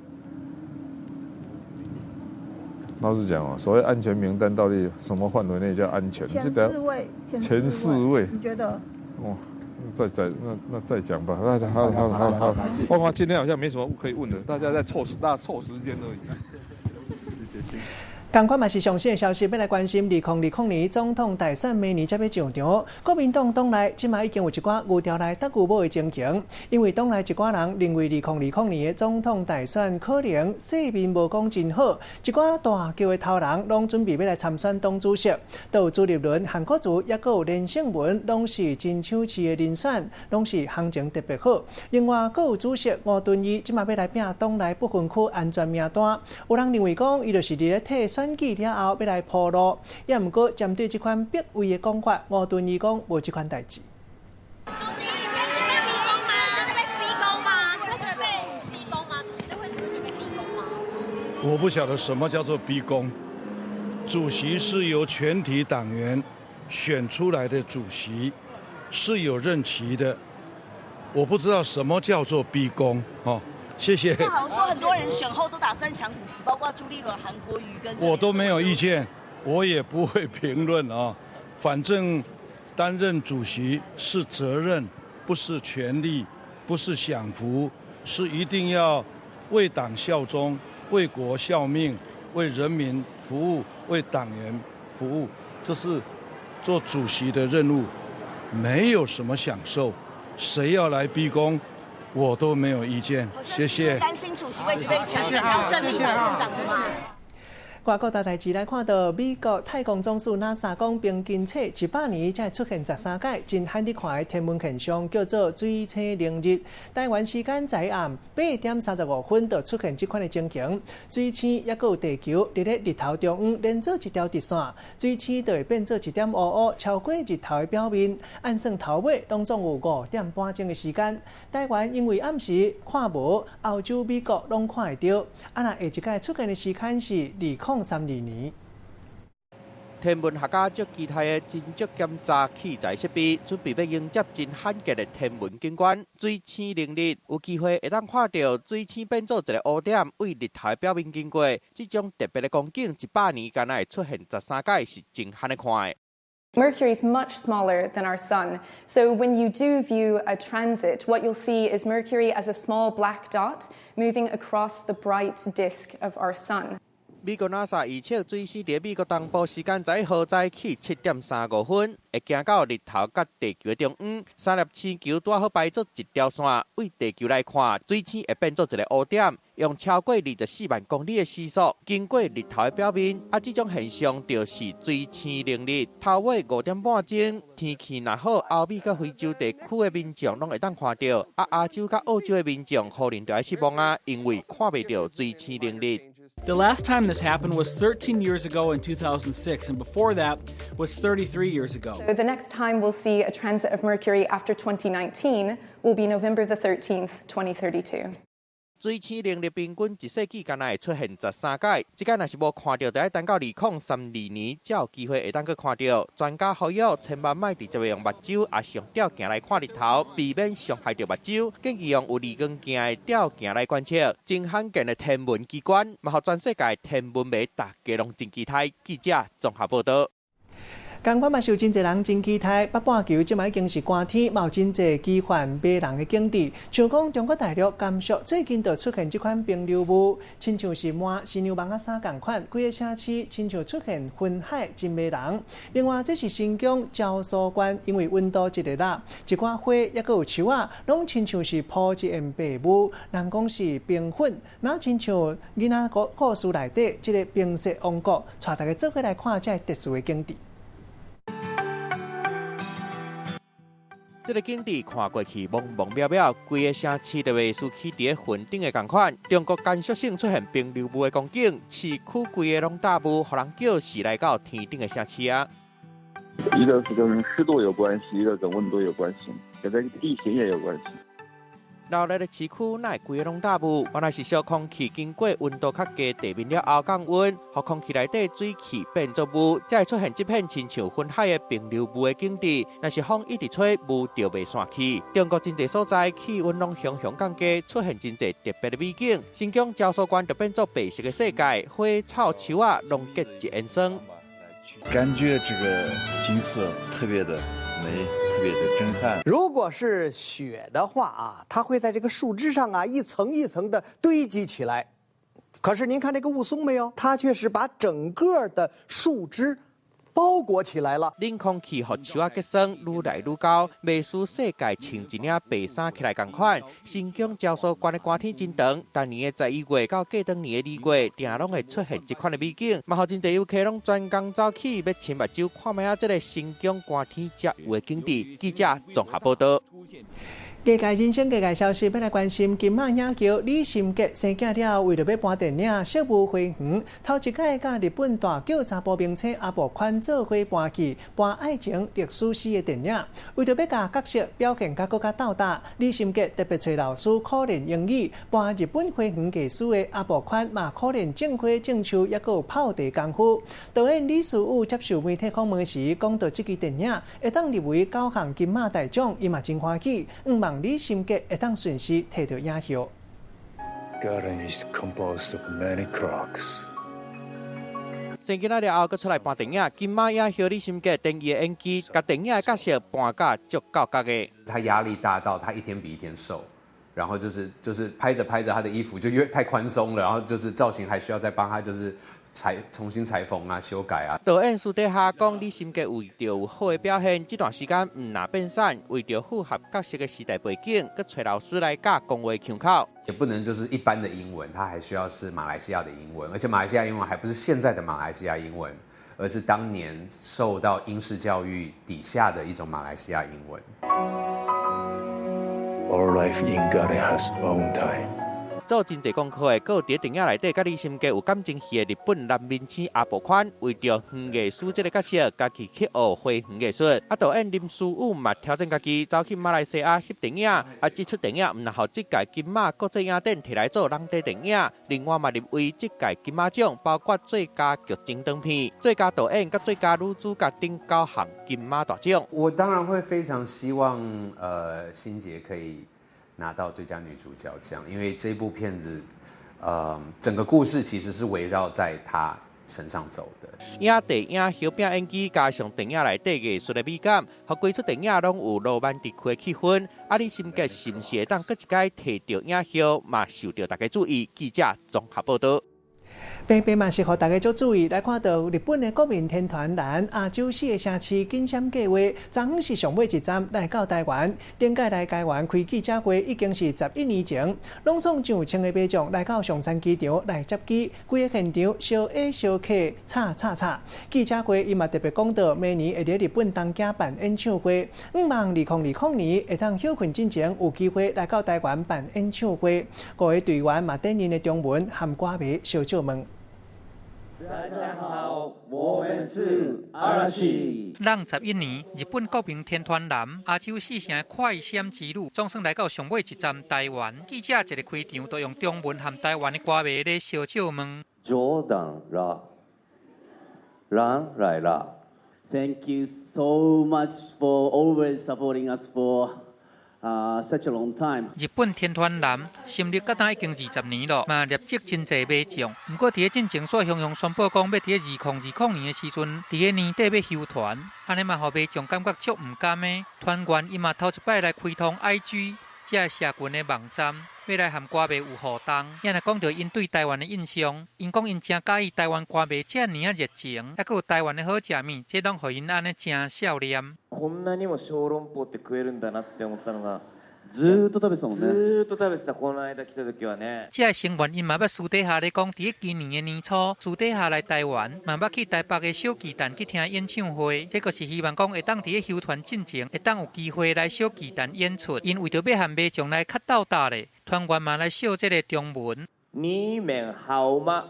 老實講哦，所謂安全名單到底什麼範圍內叫安全？前四位，前四位，你覺得？哦，再那再講吧。那好好好好，我今天好像沒什麼可以問的，大家在湊時間而已。謝謝。仝款嘛是上新的消息，欲來關心2020年總統大選明年才欲上場，國民黨黨內這馬已經有一寡牛牢內鬥牛母的情形，因為黨內一寡人認為2020年的總統大選可能勢面無講真好，一寡大轎的頭人攏準備欲來參選黨主席，都有朱立倫、韓國瑜，抑閣有連勝文，攏是真搶市的人選，攏是行情特別好。另外，閣有主席吳敦義這馬欲來拚黨內不分區安全名單，有人認為講伊就是佇咧替選舉了後欲來鋪路，也毋過針對這款逼位的講法，吳敦義講無這款代誌。主席，你會被逼宮嗎？會被逼宮嗎？你會覺得被逼宮嗎？主席的位置會覺得被逼宮嗎？我不曉得什麼叫做逼宮。主席是由全體黨員選出來的主席，是有任期的。我不知道什麼叫做逼宮，哦。謝謝。那好像說很多人選後都打算搶主席，包括朱立倫、韓國瑜跟。我都沒有意見，我也不會評論啊。反正擔任主席是責任，不是權力，不是享福，是一定要為黨效忠、為國效命、為人民服務、為黨員服務，這是做主席的任務，沒有什麼享受。誰要來逼宮？我都沒有意見，謝謝。擔心主席位置被搶，要正立法院長嗎？外國大代誌來看到美國太空總署 NASA 講，平均這100年才會出現13擺，真罕得看的天文現象叫做水星凌日。台灣時間昨暗8點35分就出現這款的情形。水星抑閣有地球佇咧日頭中央連做一條直線，水星就會變做一點烏烏，超過日頭的表面。按算頭尾攏總有5點半鐘的時間。台灣因為暗時看無，歐洲、美國攏看會著。啊，若下一擺出現的時間是2032年。天文學家足期待的真足檢查器材設備，準備欲迎接真罕見的天文景觀——水星凌日，有機會會當看著水星變做一个烏點，對日頭的表面經過。這種特別的光景，100年敢若會出現13擺，是真罕咧看的。 Mercury is much smaller than our Sun, so when you do view a transit, what you'll see is Mercury as a small black dot moving across the bright disk of our Sun. 美國 NASA 預測水星佇美國東部時間十一號早起7點35分，會行到日頭佮地球的中央，三粒星球拄好排做一條線，對地球來看，水星會變做一个烏點，用超過24萬公里的時速經過日頭的表面。啊，這種現象就是水星凌日。頭尾5點半鐘，天氣若好，歐美佮非洲地區的民眾攏會當看著。啊，亞洲佮澳洲的民眾可能就愛失望啊，因為看袂著水星凌日。 The last time this happened was 13 years ago in 2006, and before that was 33 years ago. So the next time we'll see a transit of Mercury after 2019 will be November the 13th, 2032. 水星凌日平均一世紀敢若會出現13擺，這擺若是無看著，就愛等到2032年才有機會會當閣看著。專家呼籲千萬莫直接用目睭抑是用吊鏡來看日頭，避免傷害著目睭。建議用有濾光鏡的吊鏡來觀測。真罕見的天文奇觀，嘛予全世界天文迷大家攏真期待。記者綜合報導。仝款嘛是有真濟人真期待，北半球這馬已經是寒天，嘛有真濟奇幻迷人的景致。像講中國大陸甘肅最近就出現這款冰流霧，親像是麻新娘網仔衫仝款，規个城市親像出現雲海，真迷人。另外，這是新疆昭蘇縣，因為溫度一熱啦，一寡花抑閣有樹仔，攏親像是鋪一層白霧，人講是冰粉，若親像囡仔故事內底這个冰雪王國，帶大家做伙來看這个特殊的景致。這个景致看過去茫茫渺渺，規个城市就袂輸起佇咧雲頂的仝款。中國甘肅省出現冰流霧的光景，市區規个攏罩霧，予人叫是來到天頂的城市啊。一個是跟濕度有關係，一個跟溫度有關係，跟這個地形也有關係。熱鬧的市區哪會規个攏罩霧？原來是小空氣經過溫度較低地面了後降溫，予空氣內底水汽變做霧，才會出現這片親像雲海的平流霧的景致。若是風一直吹，霧就袂散去。中國真濟所在氣溫攏雄雄降低，出現真濟特別的美景。新疆昭蘇縣就變做白色的世界，花草樹仔攏結一煙霜。感覺這個景色特別的美，特別的震撼。如果是雪的話啊，它會在這個樹枝上啊一層一層的堆積起來。可是您看這個霧凇沒有？它卻是把整個的樹枝包裹起來了。冷空氣予樹仔結霜，愈來愈厚，袂輸世界穿一領白衫起來仝款。新疆昭蘇縣的寒天真長，逐年的11月到過當年的2月，定攏會出現這款的美景。嘛，予真濟遊客攏專工走去，欲親目睭看覓仔這个新疆寒天才有的景致。記者綜合報道。藝界人生，藝界消息，欲來關心金馬影后李心潔生囝了後，為著欲搬電影《色霧花園》，頭一擺佮日本大叫查埔明星阿部寬做伙搬戲，搬愛情歷史詩的電影。為著欲共角色表現甲閣較鬥膽，李心潔特別揣老師苦練英語，搬日本花園藝師的阿部寬嘛苦練種花種樹，抑閣有泡茶功夫。導演李書武接受媒體訪問時，講到這支電影會當入圍九項金馬大獎，伊嘛真歡喜，向望李心潔會當順勢提著影后。 Garden is composed of many cracks. 生囝仔了後，閣出來搬電影，金馬影后李心潔憑伊的演技，共電影的角色搬甲足夠角的。他壓力大到他一天比一天瘦，然後就是拍着拍着他的衣服就越太寬鬆了，然後就是造型還需要再幫他就是裁重新裁縫啊、修改啊。導演私底下講，李心潔為著有好的表現，這段時間毋若變瘦，為著符合角色的時代背景，閣揣老師來教講話腔口。也不能就是一般的英文，它還需要是馬來西亞的英文，而且馬來西亞英文還不是現在的馬來西亞英文，而是當年受到英式教育底下的一種馬來西亞英文。 All life in garden has own time. 做真濟功課的，閣有佇電影內底佮李心潔有感情戲的日本男明星阿部寬，為著園藝師這个角色，家己去學花園藝術。啊，導演林書宇嘛挑戰家己，走去馬來西亞翕電影。啊，這齣電影毋若予這屆金馬國際影展提來做籠底電影，另外嘛入圍這屆金馬獎，包括最佳劇情長片、最佳導演、佮最佳女主角等九項金馬大獎。我當然會非常希望，心潔可以拿到最佳女主角獎，因為這部片子，整個故事其實是圍繞在她身上走的。影帝影后拼演技，加上電影內底藝術的美感，予規齣電影攏有羅曼蒂克的氣氛。啊，李心潔是毋是會當閣一擺提著影后，嘛受著大家注意。記者綜合報道。平平嘛是予大家足注意，來看到日本的國民天團嵐亞洲四个城市緊閃計劃，昨昏是上尾一站來到台灣。頂擺來台灣開記者會已經是11年前，攏總上千个民眾來到松山機場來接機，規个現場相愛相客，吵吵吵。記者會伊嘛特別講到，明年會佇日本東京辦演唱會，向望2020年會當歇睏進前有機會來到台灣辦演唱會。五个隊員嘛擔任的中文和歌迷相借問。大家好，我們是阿拉西。人11年，日本國民天團嵐亞洲四城快閃之旅，總算來到上尾一站台灣。記者一个開場，就用中文和台灣的歌迷咧相借問。冗談啦，嵐來啦。Thank you so much for always supporting us for such a long time。日本天團嵐成立到今已經20年咯，嘛累積真濟馬獎。毋過佇咧進前煞雄雄宣布講，欲佇咧2020年的時陣，佇咧年底欲休團，按呢嘛予民眾感覺足毋甘的。團員伊嘛頭一擺來開通 IG 這个社群的網站，欲來和歌迷有互動。也若講著𪜶對台灣的印象，𪜶講𪜶誠佮意台灣歌迷遮爾仔熱情，抑閣有台灣的好食物，這攏予𪜶按呢誠少念。こんなにも小籠包って食えるんだなって思ったのがずっと食べてたもんね。ずっと食べてた。この間来た時はね。這个成員𪜶嘛捌私底下咧講，佇今年的年初，私底下來台灣，嘛捌去台北的小巨蛋去聽演唱會。這個是希望講會當佇咧休團進前，會當有機會來小巨蛋演出。𪜶為著欲和民眾來較鬥搭咧，團員嘛來秀這个中文。你們好嗎？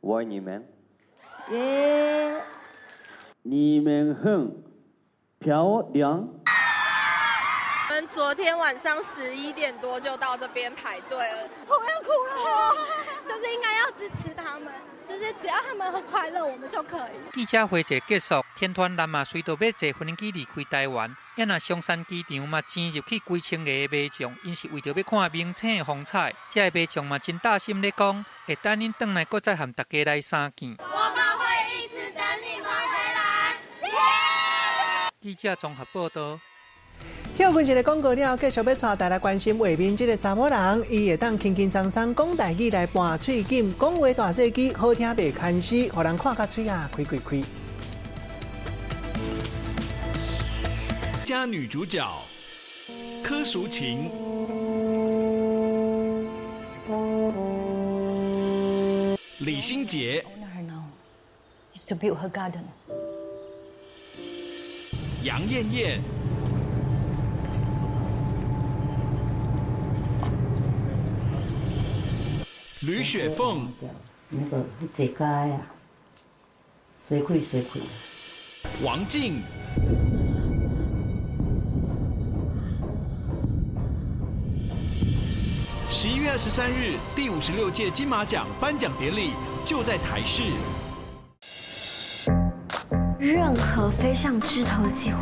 我愛你們。耶。你們很漂亮。我們昨天晚上11點多就到這邊排隊了，我要哭了，就是應該要支持他們，就是只要他們很快樂，我們就可以。記者會一結束，天團男嘛隨著欲坐飛機離開台灣，也若松山機場嘛擠入去幾千个的民眾，𪜶是為著欲看明星的風采。這个民眾嘛真大心咧講，會等恁轉來，閣再和大家來相見。我們會一直等你們回來。記者綜合報道。歇睏一个廣告了後，繼續欲帶大家來關心畫面這个查某人，伊會當輕輕鬆鬆講台語來盤喙錦，講話大細支，好聽袂牽絲，予人看甲喙仔開開開。佳女主角柯淑琴、李心潔、楊艷艷。呂雪鳳，王靜，11月23日，第56屆金馬獎頒獎典禮就在台視。任何飛上枝頭的機會，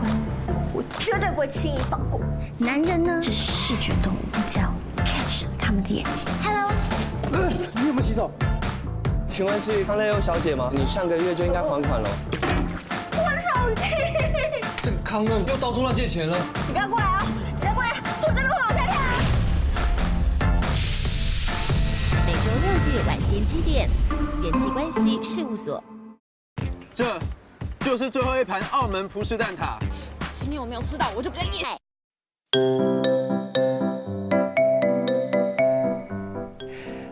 我絕對不會輕易放過。男人呢，是視覺動物，只要 catch 他們的眼睛。Hello。你有沒有洗手？請問是康樂優小姐嗎？你上個月就應該還款了。我的手機！這個康樂又到處亂借錢了。你不要過來啊！你不要過來，我真的會往下跳。每週六日晚間7點，人際關係事務所。這就是最後一盤澳門葡式蛋撻。今天我沒有吃到，我就不叫葉。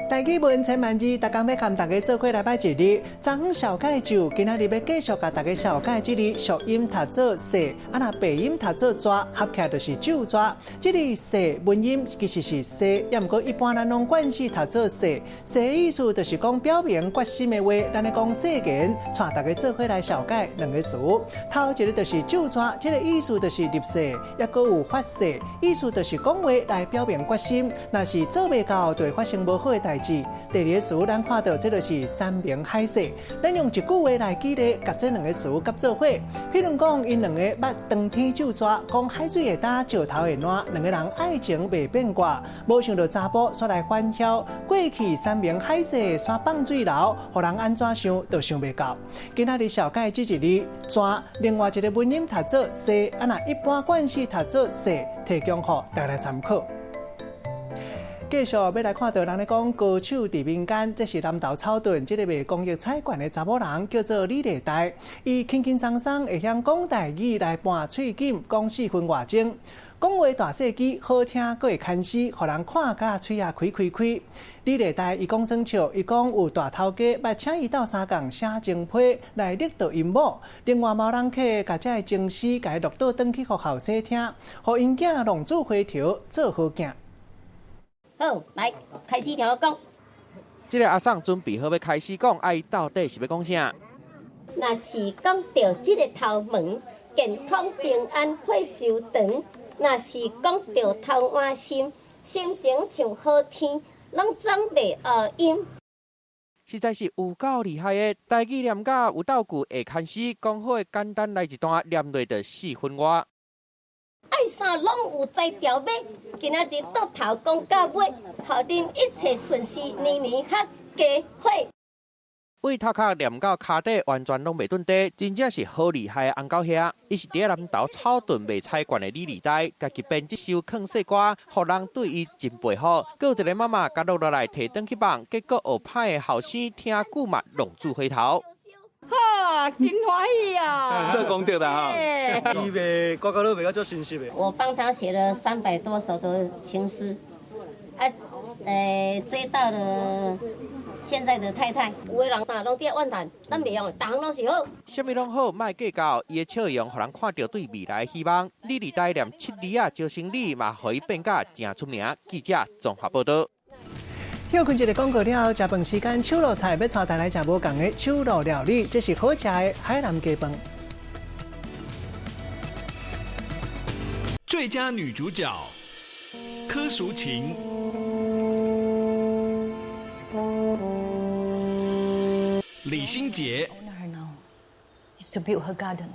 台語文千萬字，逐工欲共大家做伙來擺一字。昨昏紹介咒，今仔日欲繼續共大家紹介這个俗音讀做誓，啊若白音讀做蛇，合起來就是咒蛇。這个誓文音其實是誓，也毋過一般咱攏慣勢讀做誓。誓意思就是講表明決心的話，咱咧講誓言，帶大家做伙來紹介兩个詞。頭一个就是咒蛇，這个意思就是立誓，抑閣有發誓，意思就是講話來表明決心。若是做袂到，就會發生無好的代誌。第二个詞，咱看到這就是山盟海誓。咱用一句話來舉例，共這兩个詞合做伙。譬如講，𪜶兩个捌當天咒蛇，講海水會焦，石頭會爛，兩个人愛情袂變卦。無想到查埔煞來反囂，過去山盟海誓煞放水流，予人按怎想都想袂到。今仔日紹介這一字蛇，另外一个文音讀做誓，啊若一般慣勢讀做誓，提供予大家來參考。繼續欲來看到人咧講高手佇民間，這是南投草屯這个賣公益彩券的查某人，叫做李麗大，伊輕輕鬆鬆會曉講台語來盤喙錦，講4分外鐘，講話大細支，好聽閣會牽絲，予人看甲喙仔開開開。李麗大伊講耍笑，伊講有大頭家捌請伊鬥相共寫情批來勒著𪜶某，另外嘛有人客共這个情詩共伊錄倒轉去予後生聽，予𪜶囝浪子回頭做好囝。好，來開始聽我講。這个阿桑準備好欲開始講，啊，伊到底是欲講啥？若是講著這个頭毛，健康平安歲壽長；若是講著頭換心，心情像好天，攏總袂烏陰。實在是有夠厲害的，台語念甲有鬥句會牽絲，講好的簡單來一段，念落就4分外。愛啥攏有才調買，今仔日倒頭講到尾，予恁一切順遂，年年合家伙。為頭殼念到跤底，完全攏袂頓底，真正是好厲害的紅狗兄。伊是佇南投草屯賣彩券的李麗大，家己編這首勸世歌，予人對伊真佩服。閣有一个媽媽共錄落來提轉去放，結果學歹的後生聽久嘛浪子回頭。好，啊，真歡喜啊！做功德啦哈！伊賣刮刮樂賣甲足心濕的。我幫他寫了300多首的情詩，啊，追到了現在的太太。有的人啥攏佇怨嘆，咱袂用，逐項攏是好。啥物攏好，莫計較。伊的笑容，予人看著對未來的希望。李麗台連七字仔招生理嘛，予伊變甲誠出名。記者綜合報道。歇睏一个廣告了後，食飯時間，手路菜欲帶大家來食無仝的手路料理，這是好食的海南雞飯。最佳女主角柯淑琴、李心潔、 Is to build her garden.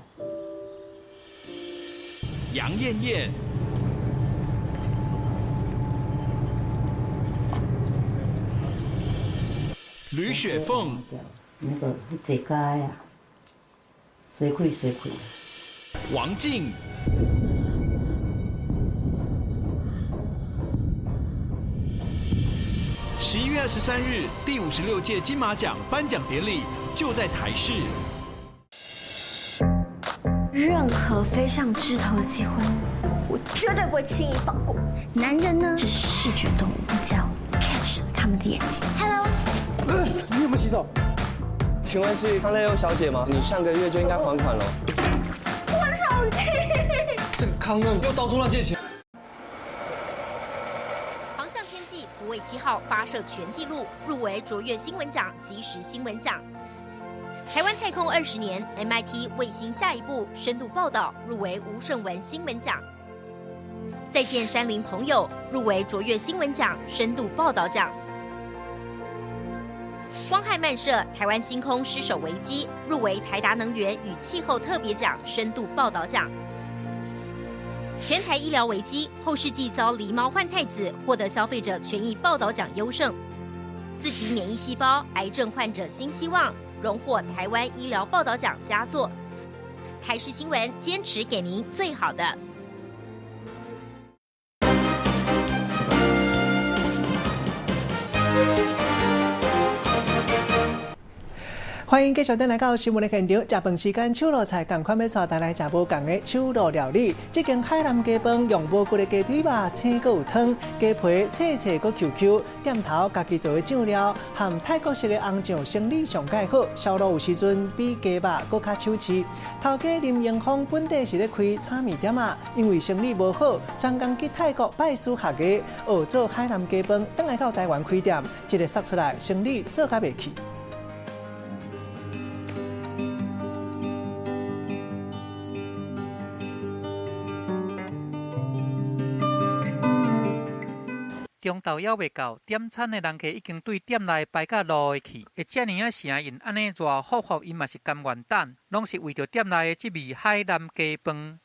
楊艷艷、呂雪鳳、那個坐街啊，隨開隨開。王靜、11月23日，第56屆金馬獎頒獎典禮就在台視。任何飛上枝頭的機會，我絕對不會輕易放過。男人呢是視覺動物，你只要 catch 他們的眼睛。Hello，你有沒有洗手？請問是康樂優小姐嗎？你上個月就應該還款了。我手機。這個康樂又到處亂借錢。航向天際福衛7號發射全紀錄，入圍卓越新聞獎、即時新聞獎。台灣太空20年，MIT 衛星下一步深度報道入圍吳順文新聞獎。再見山林朋友入圍卓越新聞獎深度報道獎。光害漫射，台灣星空失守危機入圍台達能源與氣候特別獎深度報道獎。全台醫療危機後世紀遭狸貓換太子，獲得消費者權益報道獎優勝。自體免疫細胞癌症患者新希望，榮獲台灣醫療報道獎佳作。台視新聞堅持給您最好的。歡迎繼續轉來到新聞的現場。食飯時間，手路菜仝款欲帶大家來食無仝的手路料理。這間海南雞飯用無骨的雞腿肉，青閣有湯，雞皮脆脆閣 Q Q，店頭家己做的醬料，含泰國式的紅醬，生理上蓋好。燒鹵有時陣比雞肉閣較手市。頭家林榮峰本底是咧開炒麵店仔，因為生理無好，專工去泰國拜師學藝，學做海南雞飯，轉來到台灣開店，這个殺出來生理做甲袂去。中晝猶未到，點餐的人客已經對店內排甲落去，會遮爾仔聲音，按呢熱乎乎，𪜶嘛是甘願等，攏是為著店內的這味海南雞飯。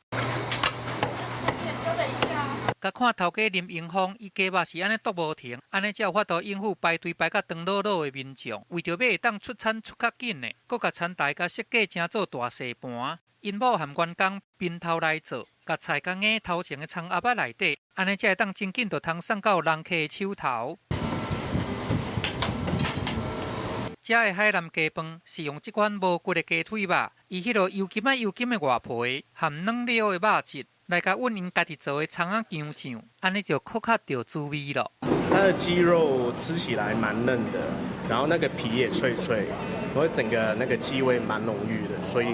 共看頭家林榮峰，伊雞肉是按呢剁無停，按呢才有法度應付排隊排甲長老老的民眾。為著欲會當出餐出較緊的，閣共餐台共設計成做大細盤。𪜶某和員工分頭來做，共菜共挵頭前的餐盒仔內底，按呢才會當真緊就通送到人客的手頭。遮的海南雞飯是用這款無骨的雞腿肉，伊彼落油金仔油金的外皮，含軟溜的肉質，來共阮𪜶家己做的蔥仔薑醬，按呢就閣較著滋味囉。它的雞肉吃起來蠻嫩的，然後那個皮也脆脆，所以整個那個雞味蠻濃郁的，所以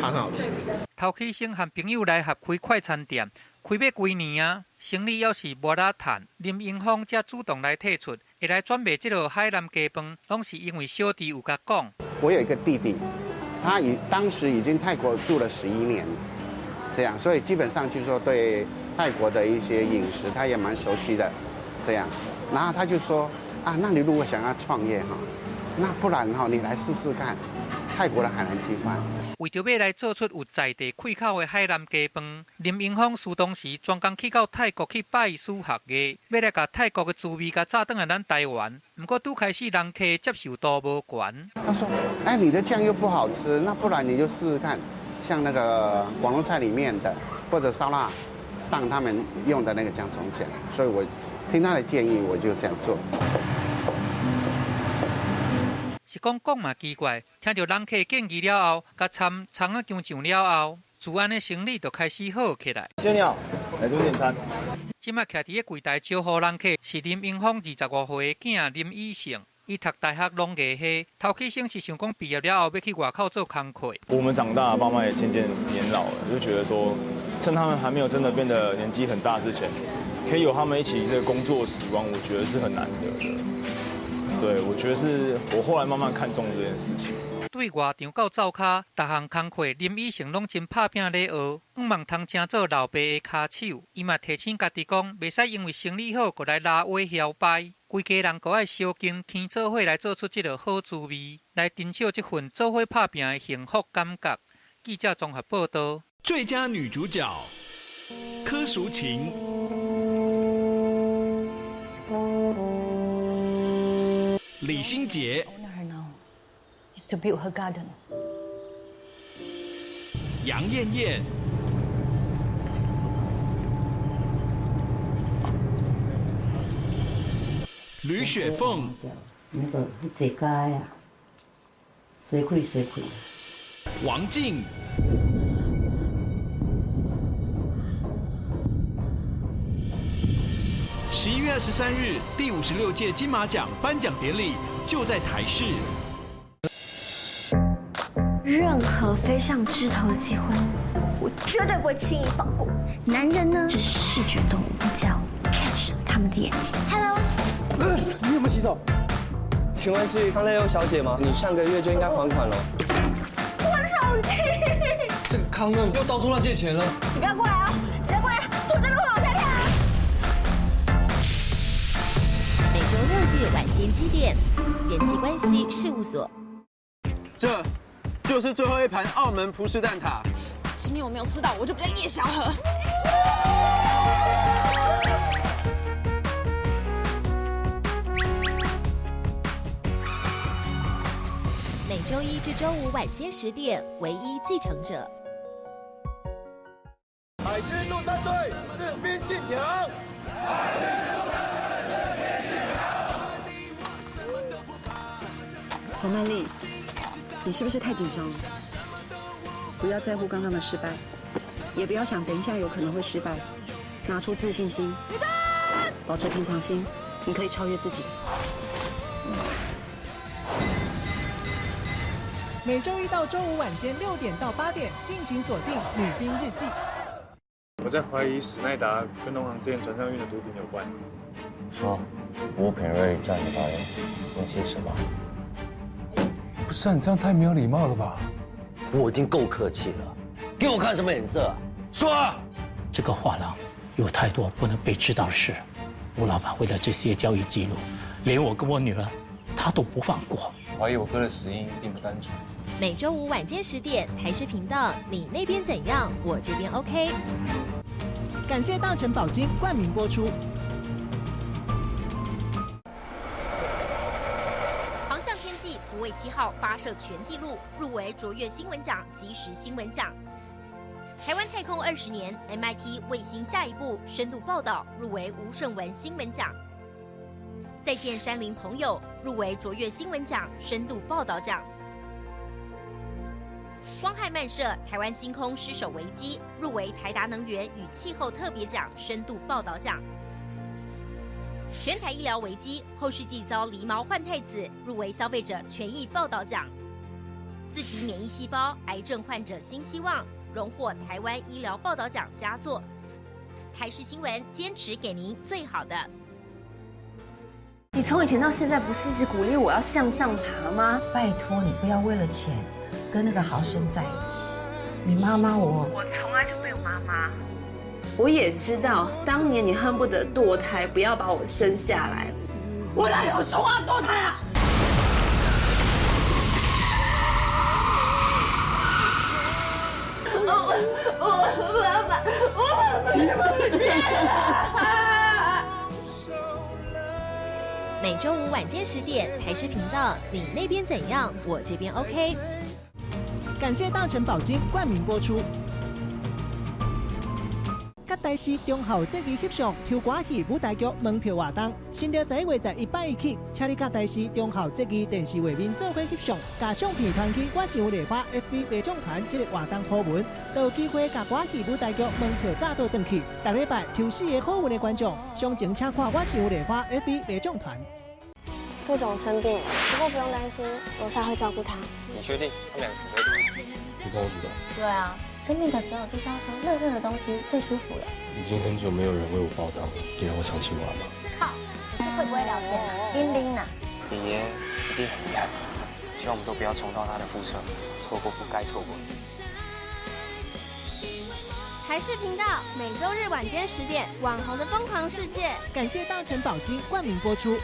很好吃。頭起先和朋友來合開快餐店，開欲幾年啊，生意猶是無啦趁。林榮峰才主動來提出，會來轉賣這个海南雞飯，攏是因為小弟有共講。我有一個弟弟，他當時已經泰國住了11年，這樣，所以基本上就是說對泰國的一些飲食，他也蠻熟悉的，這樣。然後他就說啊，那你如果想要創業哈，那不然哈，你來試試看泰國的海南雞飯。為著欲來做出有在地氣口的海南雞飯，林榮峰事當時專工去到泰國去拜師學藝，欲來共泰國的滋味共炸轉來咱台灣。毋過拄開始人客接受度無懸。他說：哎，你的醬又不好吃，那不然你就試試看，像那個廣東菜裡面的或者燒臘檔他們用的那個薑蔥醬。所以我聽他的建議，我就這樣做。是講講嘛奇怪，聽著人客建議了後，佮摻蔥仔薑醬了後，治安的生理就開始好起來。先生你好，來這邊點餐。這擺徛佇個櫃台招呼人客是林英峰25歲的囝林以勝，伊讀大學農藝系，頭起先是想講畢業了後欲去外口做工課。我們長大，爸媽也漸漸年老了，就覺得說，趁他們還沒有真的變得年紀很大之前，可以有他們一起這個工作時光，我覺得是很難得的。對，我覺得是我後來慢慢看重這件事情。對外場到灶跤，逐項工課林以誠攏真拍拚咧學，向望通成做老爸的跤手。伊嘛提醒家己講，袂使因為生理好，閣來拉歪搖擺。規家人閣愛相敬牽做伙來做出這个好滋味，來珍惜這份做伙拍拚的幸福感覺。記者綜合報道。最佳女主角柯淑琴。李心潔。 Is to build her garden. 楊艷艷、呂雪鳳、那個這家呀，隨開隨開。王靜、11月23日，第56屆金馬獎頒獎典禮就在台視。任何飛上枝頭的機會，我絕對不會輕易放過。男人呢，是視覺動物，只要 catch 他們的眼睛。Hello，你有沒有洗手？請問是康樂優小姐嗎？你上個月就應該還款了。我的手機。這個康樂又到處亂借錢了。你不要過來啊！你不要過來，我真的會往下跳。每週六日晚間7點，人際關係事務所。這就是最後一盤澳門葡式蛋撻。今天我沒有吃到，我就不叫葉小河。每週一至週五晚間10點，唯一繼承者。海軍陸戰隊士兵信條。黃曼麗。你是不是太緊張了？不要在乎剛剛的失敗，也不要想等一下有可能會失敗，拿出自信心，保持平常心，你可以超越自己。每週一到週五晚間6點到8點，敬請鎖定《女兵日記》。我在懷疑史奈達跟農行之前船上運的毒品有關。說，吳品瑞叫你來問些什麼？不是啊，你這樣太沒有禮貌了吧？我已經夠客氣了，給我看什麼臉色？說啊！這個畫廊有太多不能被知道的事，吳老闆為了這些交易記錄，連我跟我女兒，他都不放過。懷疑我哥的死因並不單純。每週五晚間10點，台視頻道，你那邊怎樣，我這邊 OK。感謝大成寶金冠名播出。福衛7號發射全紀錄，入圍卓越新聞獎、即時新聞獎。台灣太空20年，MIT 衛星下一步深度報道入圍吳順文新聞獎。再見山林朋友入圍卓越新聞獎深度報道獎。光害漫射台灣星空失守危機入圍台達能源與氣候特別獎深度報道獎。全台醫療危機後世紀遭狸貓換太子入圍消費者權益報道獎。自體免疫細胞癌症患者新希望榮獲台灣醫療報道獎佳作。台視新聞堅持給您最好的。你從以前到現在不是一直鼓勵我要向上爬嗎？拜託你不要為了錢跟那個豪生在一起。你媽媽我從來就沒有媽媽。我也知道，當年你恨不得墮胎，不要把我生下來。我哪有說話墮胎啊？我爸爸，我爸爸不見了。每週五晚間10點，台視頻道，你那邊怎樣，我這邊 OK。感謝大成寶金冠名播出。佮台視忠孝節義翕相抽歌戲舞台劇門票活動，新曆11月11拜一起，請你佮台視忠孝節義電視畫面做伙翕相，共相片傳去我是有麗花 FB 馬將團這個活動圖文，就有機會共歌戲舞台劇門票早倒轉去。逐禮拜抽四個好運的觀眾，詳情請看我是有麗花 FB 馬將團。副總生病了，不過不用擔心，羅莎會照顧他。你確定？他們倆死對頭。你幫我煮的。對啊，生病的時候就是要喝熱熱的東西最舒服了。已經很久沒有人為我煲湯了，你讓我想起我阿媽。靠，你會不會聊天啊？叮叮啊！李爺一定很厲害，希望我們都不要重蹈他的覆轍，錯過不該錯過的。台視頻道每週日晚間10點，網紅的瘋狂世界。感謝大成寶金冠名播出。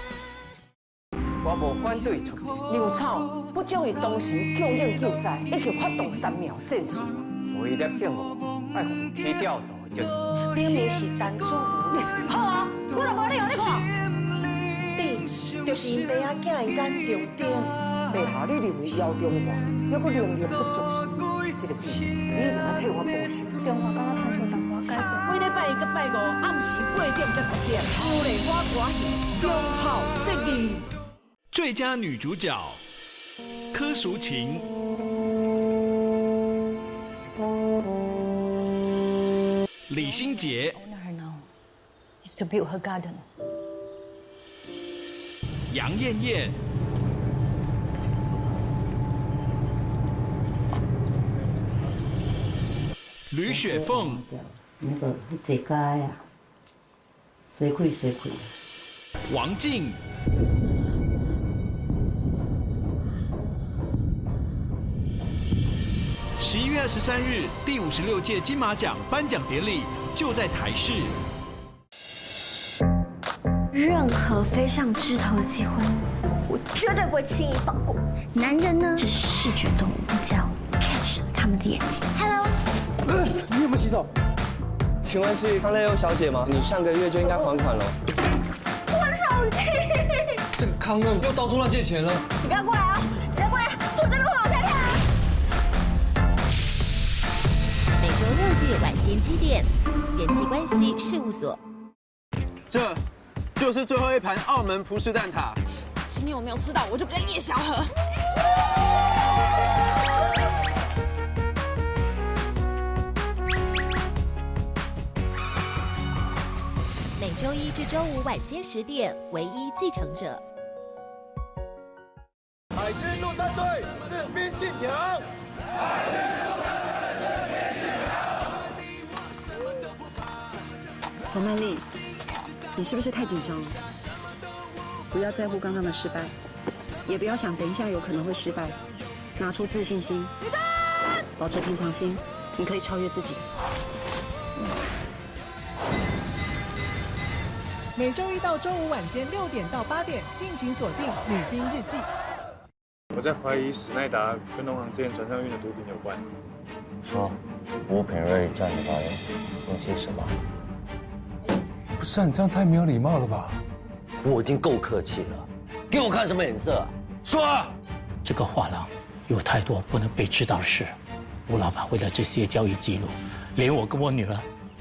我無反對出糧草，不將伊當時強硬救災，以及發動三秒戰術。所以立政府愛負起調度責任。明明是陳主好啊，我就無你予你看。你就是𪜶爸仔囝的眼中釘。陛下，你認為姚中華猶閣能力不足時，這個事你一定要替我報仇。中華敢若親像淡薄改變。每禮拜一佮拜五暗時8點至10點，邱麗花歌戲忠孝節義。最佳女主角柯淑琴、李心潔、楊艷艷、呂雪鳳。那個這家呀，誰虧誰虧。王靜。11月23日，第56屆金馬獎頒獎典禮就在台視。任何飛上枝頭的機會，我絕對不會輕易放過。男人呢，只是視覺動物，只要 catch 他們的眼睛。Hello，你有沒有洗手？請問是康樂優小姐嗎？你上個月就應該還款了。我手機。這個康樂又到處亂借錢了。你不要過來啊！你不要過來，我真的會往下跳。每週六日晚間7點，人際關係事務所。這就是最後一盤澳門葡式蛋撻。今天我沒有吃到，我就不叫葉小河。每週一至週五晚間10點，唯一繼承者。海軍陸戰隊士兵信條。黃曼麗，你是不是太緊張了？不要在乎剛剛的失敗，也不要想等一下有可能會失敗，拿出自信心，保持平常心，你可以超越自己。每週一到週五晚間6點到8點，敬請鎖定《女兵日記》。我在懷疑史奈達跟農行之前船上運的毒品有關。說，吳品瑞在你來問些什麼？不是啊，你這樣太沒有禮貌了吧？我已經夠客氣了，給我看什麼臉色啊？說啊！這個畫廊有太多不能被知道的事，吳老闆為了這些交易記錄，連我跟我女兒，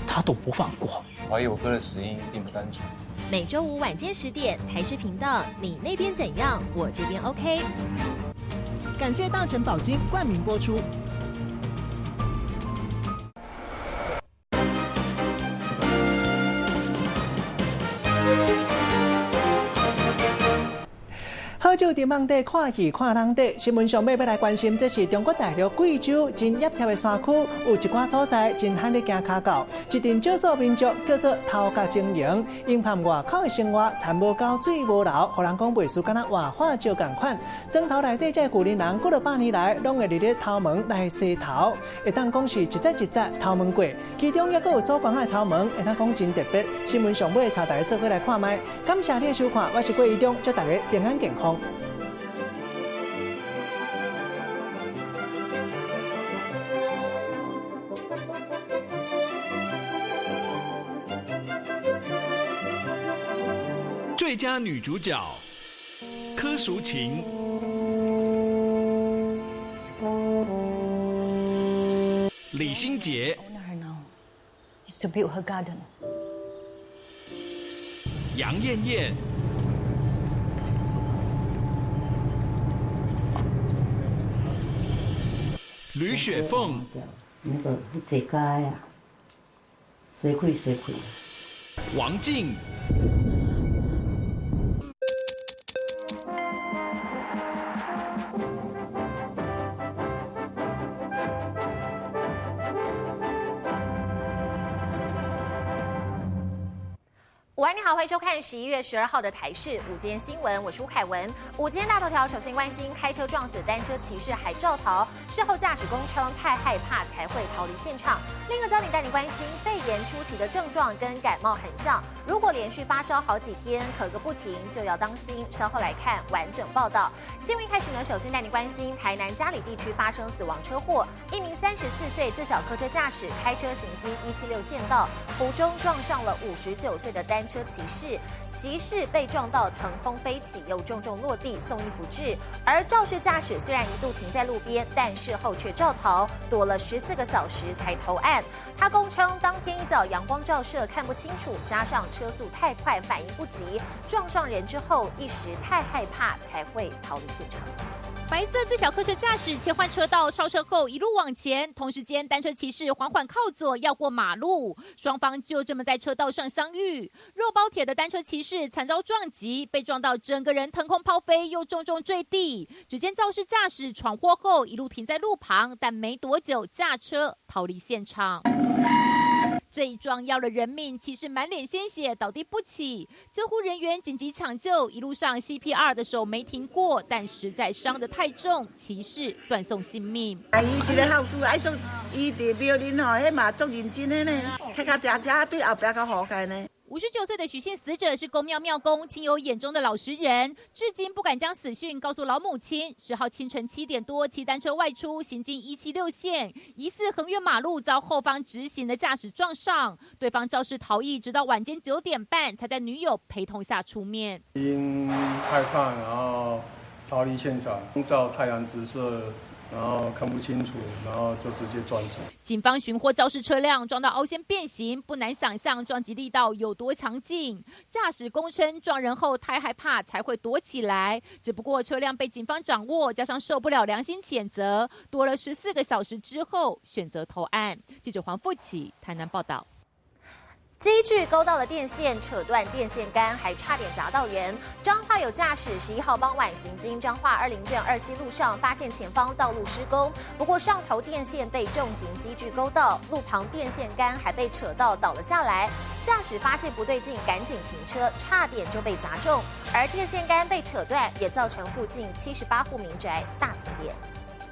他都不放過。懷疑我哥的死因並不單純。每週五晚間10點，台視頻道，你那邊怎樣，我這邊 OK。感謝大成寶金冠名播出。好酒伫网底看戏看人底，新闻上尾欲来关心，这是中國大陸貴州真熱貼的山區，有一寡所在真罕咧行跤到，一陣少數民族叫做頭殼精營，𪜶盼外口的生活田無溝水無流，予人講袂輸敢若活化石仝款。磚頭內底這舊年人幾落百年來，攏會佇咧頭門來洗頭，會當講是一節一節頭毛過，其中猶閣有祖公仔的頭毛，會當講真特別。新聞上尾帶大家做伙來看覓，感謝你的收看，我是郭怡中，祝大家平安健康。最佳女主角柯淑琴、李心潔、to build her garden. 杨艳艳、吕雪凤、那个坐街啊，随开随开。王静。午安，你好，欢迎收看11月12号的台视午间新闻，我是吴凯文。午间大头条，首先关心开车撞死单车骑士还肇逃，事后驾驶供称太害怕才会逃离现场。另一个焦点带你关心，肺炎初期的症状跟感冒很像，如果连续发烧好几天，咳个不停，就要当心。稍后来看完整报道。新闻一开始呢，首先带你关心台南佳里地区发生死亡车祸，一名34岁自小客车驾驶开车行经176县道，途中撞上了59岁的单车骑士，骑士被撞到腾空飞起，又重重落地，送医不治。而肇事驾驶虽然一度停在路边，但事后却肇逃，躲了14个小时才投案。他供称，当天一早阳光照射看不清楚，加上车速太快，反应不及，撞上人之后一时太害怕，才会逃离现场。白色自小客车驾驶切换车道超车后一路往前，同时间单车骑士缓缓靠左要过马路，双方就这么在车道上相遇。肉包铁的单车骑士惨遭撞击，被撞到整个人腾空抛飞，又重重坠地。只见肇事驾驶闯祸后一路停在路旁，但没多久驾车逃离现场。这一撞要了人命，骑士满脸鲜血，倒地不起。救护人员紧急抢救，一路上 CPR 的手没停过，但实在伤得太重，骑士断送性命。啊，伊一个孝子爱做，伊伫庙里吼，彼嘛足认真的呢，骑跤踏车对后壁较好开呢。59岁的许姓死者是宫庙庙公，亲友眼中的老实人，至今不敢将死讯告诉老母亲。10号清晨7点多，骑单车外出，行经176线，疑似横越马路，遭后方直行的驾驶撞上，对方肇事逃逸，直到晚间9点半才在女友陪同下出面。因害怕，然后逃离现场，照太阳直射。然后看不清楚，然后就直接撞击。警方寻获肇事车辆撞到凹陷变形，不难想象撞击力道有多强劲。驾驶供称撞人后太害怕才会躲起来，只不过车辆被警方掌握，加上受不了良心谴责，躲了14个小时之后选择投案。记者黄富启台南报道。机具勾到了电线，扯断电线杆，还差点砸到人。彰化有驾驶11号傍晚行经彰化二林镇二溪路上，发现前方道路施工，不过上头电线被重型机具勾到，路旁电线杆还被扯到倒了下来。驾驶发现不对劲，赶紧停车，差点就被砸中。而电线杆被扯断，也造成附近78户民宅大停电。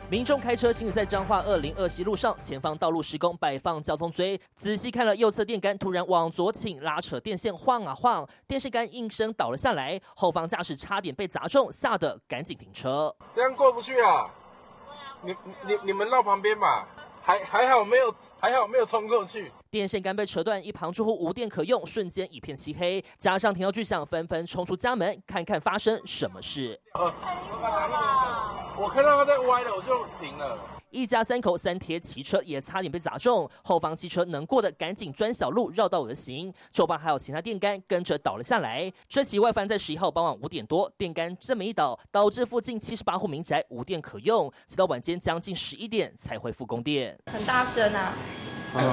民众开车行驶在彰化二林二溪路上，前方道路施工摆放交通锥，仔细看了右侧电杆突然往左倾，拉扯电线晃啊晃，电线杆应声倒了下来，后方驾驶差点被砸中，吓得赶紧停车。这样过不去啊！你们绕旁边吧，还好没有，还好没有冲过去。电线杆被扯断，一旁住户无电可用，瞬间一片漆黑。加上听到巨响，纷纷冲出家门，看看发生什么事。我看到他在歪了，我就停了。一家三口三贴骑车也差点被砸中，后方机车能过的赶紧钻小路绕道而行，就怕还有其他电杆跟着倒了下来。这起外翻在11号傍晚5点多，电杆这么一倒，导致附近78户民宅无电可用，直到晚间将近11点才恢复供电。很大声啊！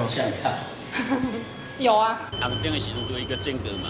吓一跳。有啊。红灯的时阵都一个间隔嘛，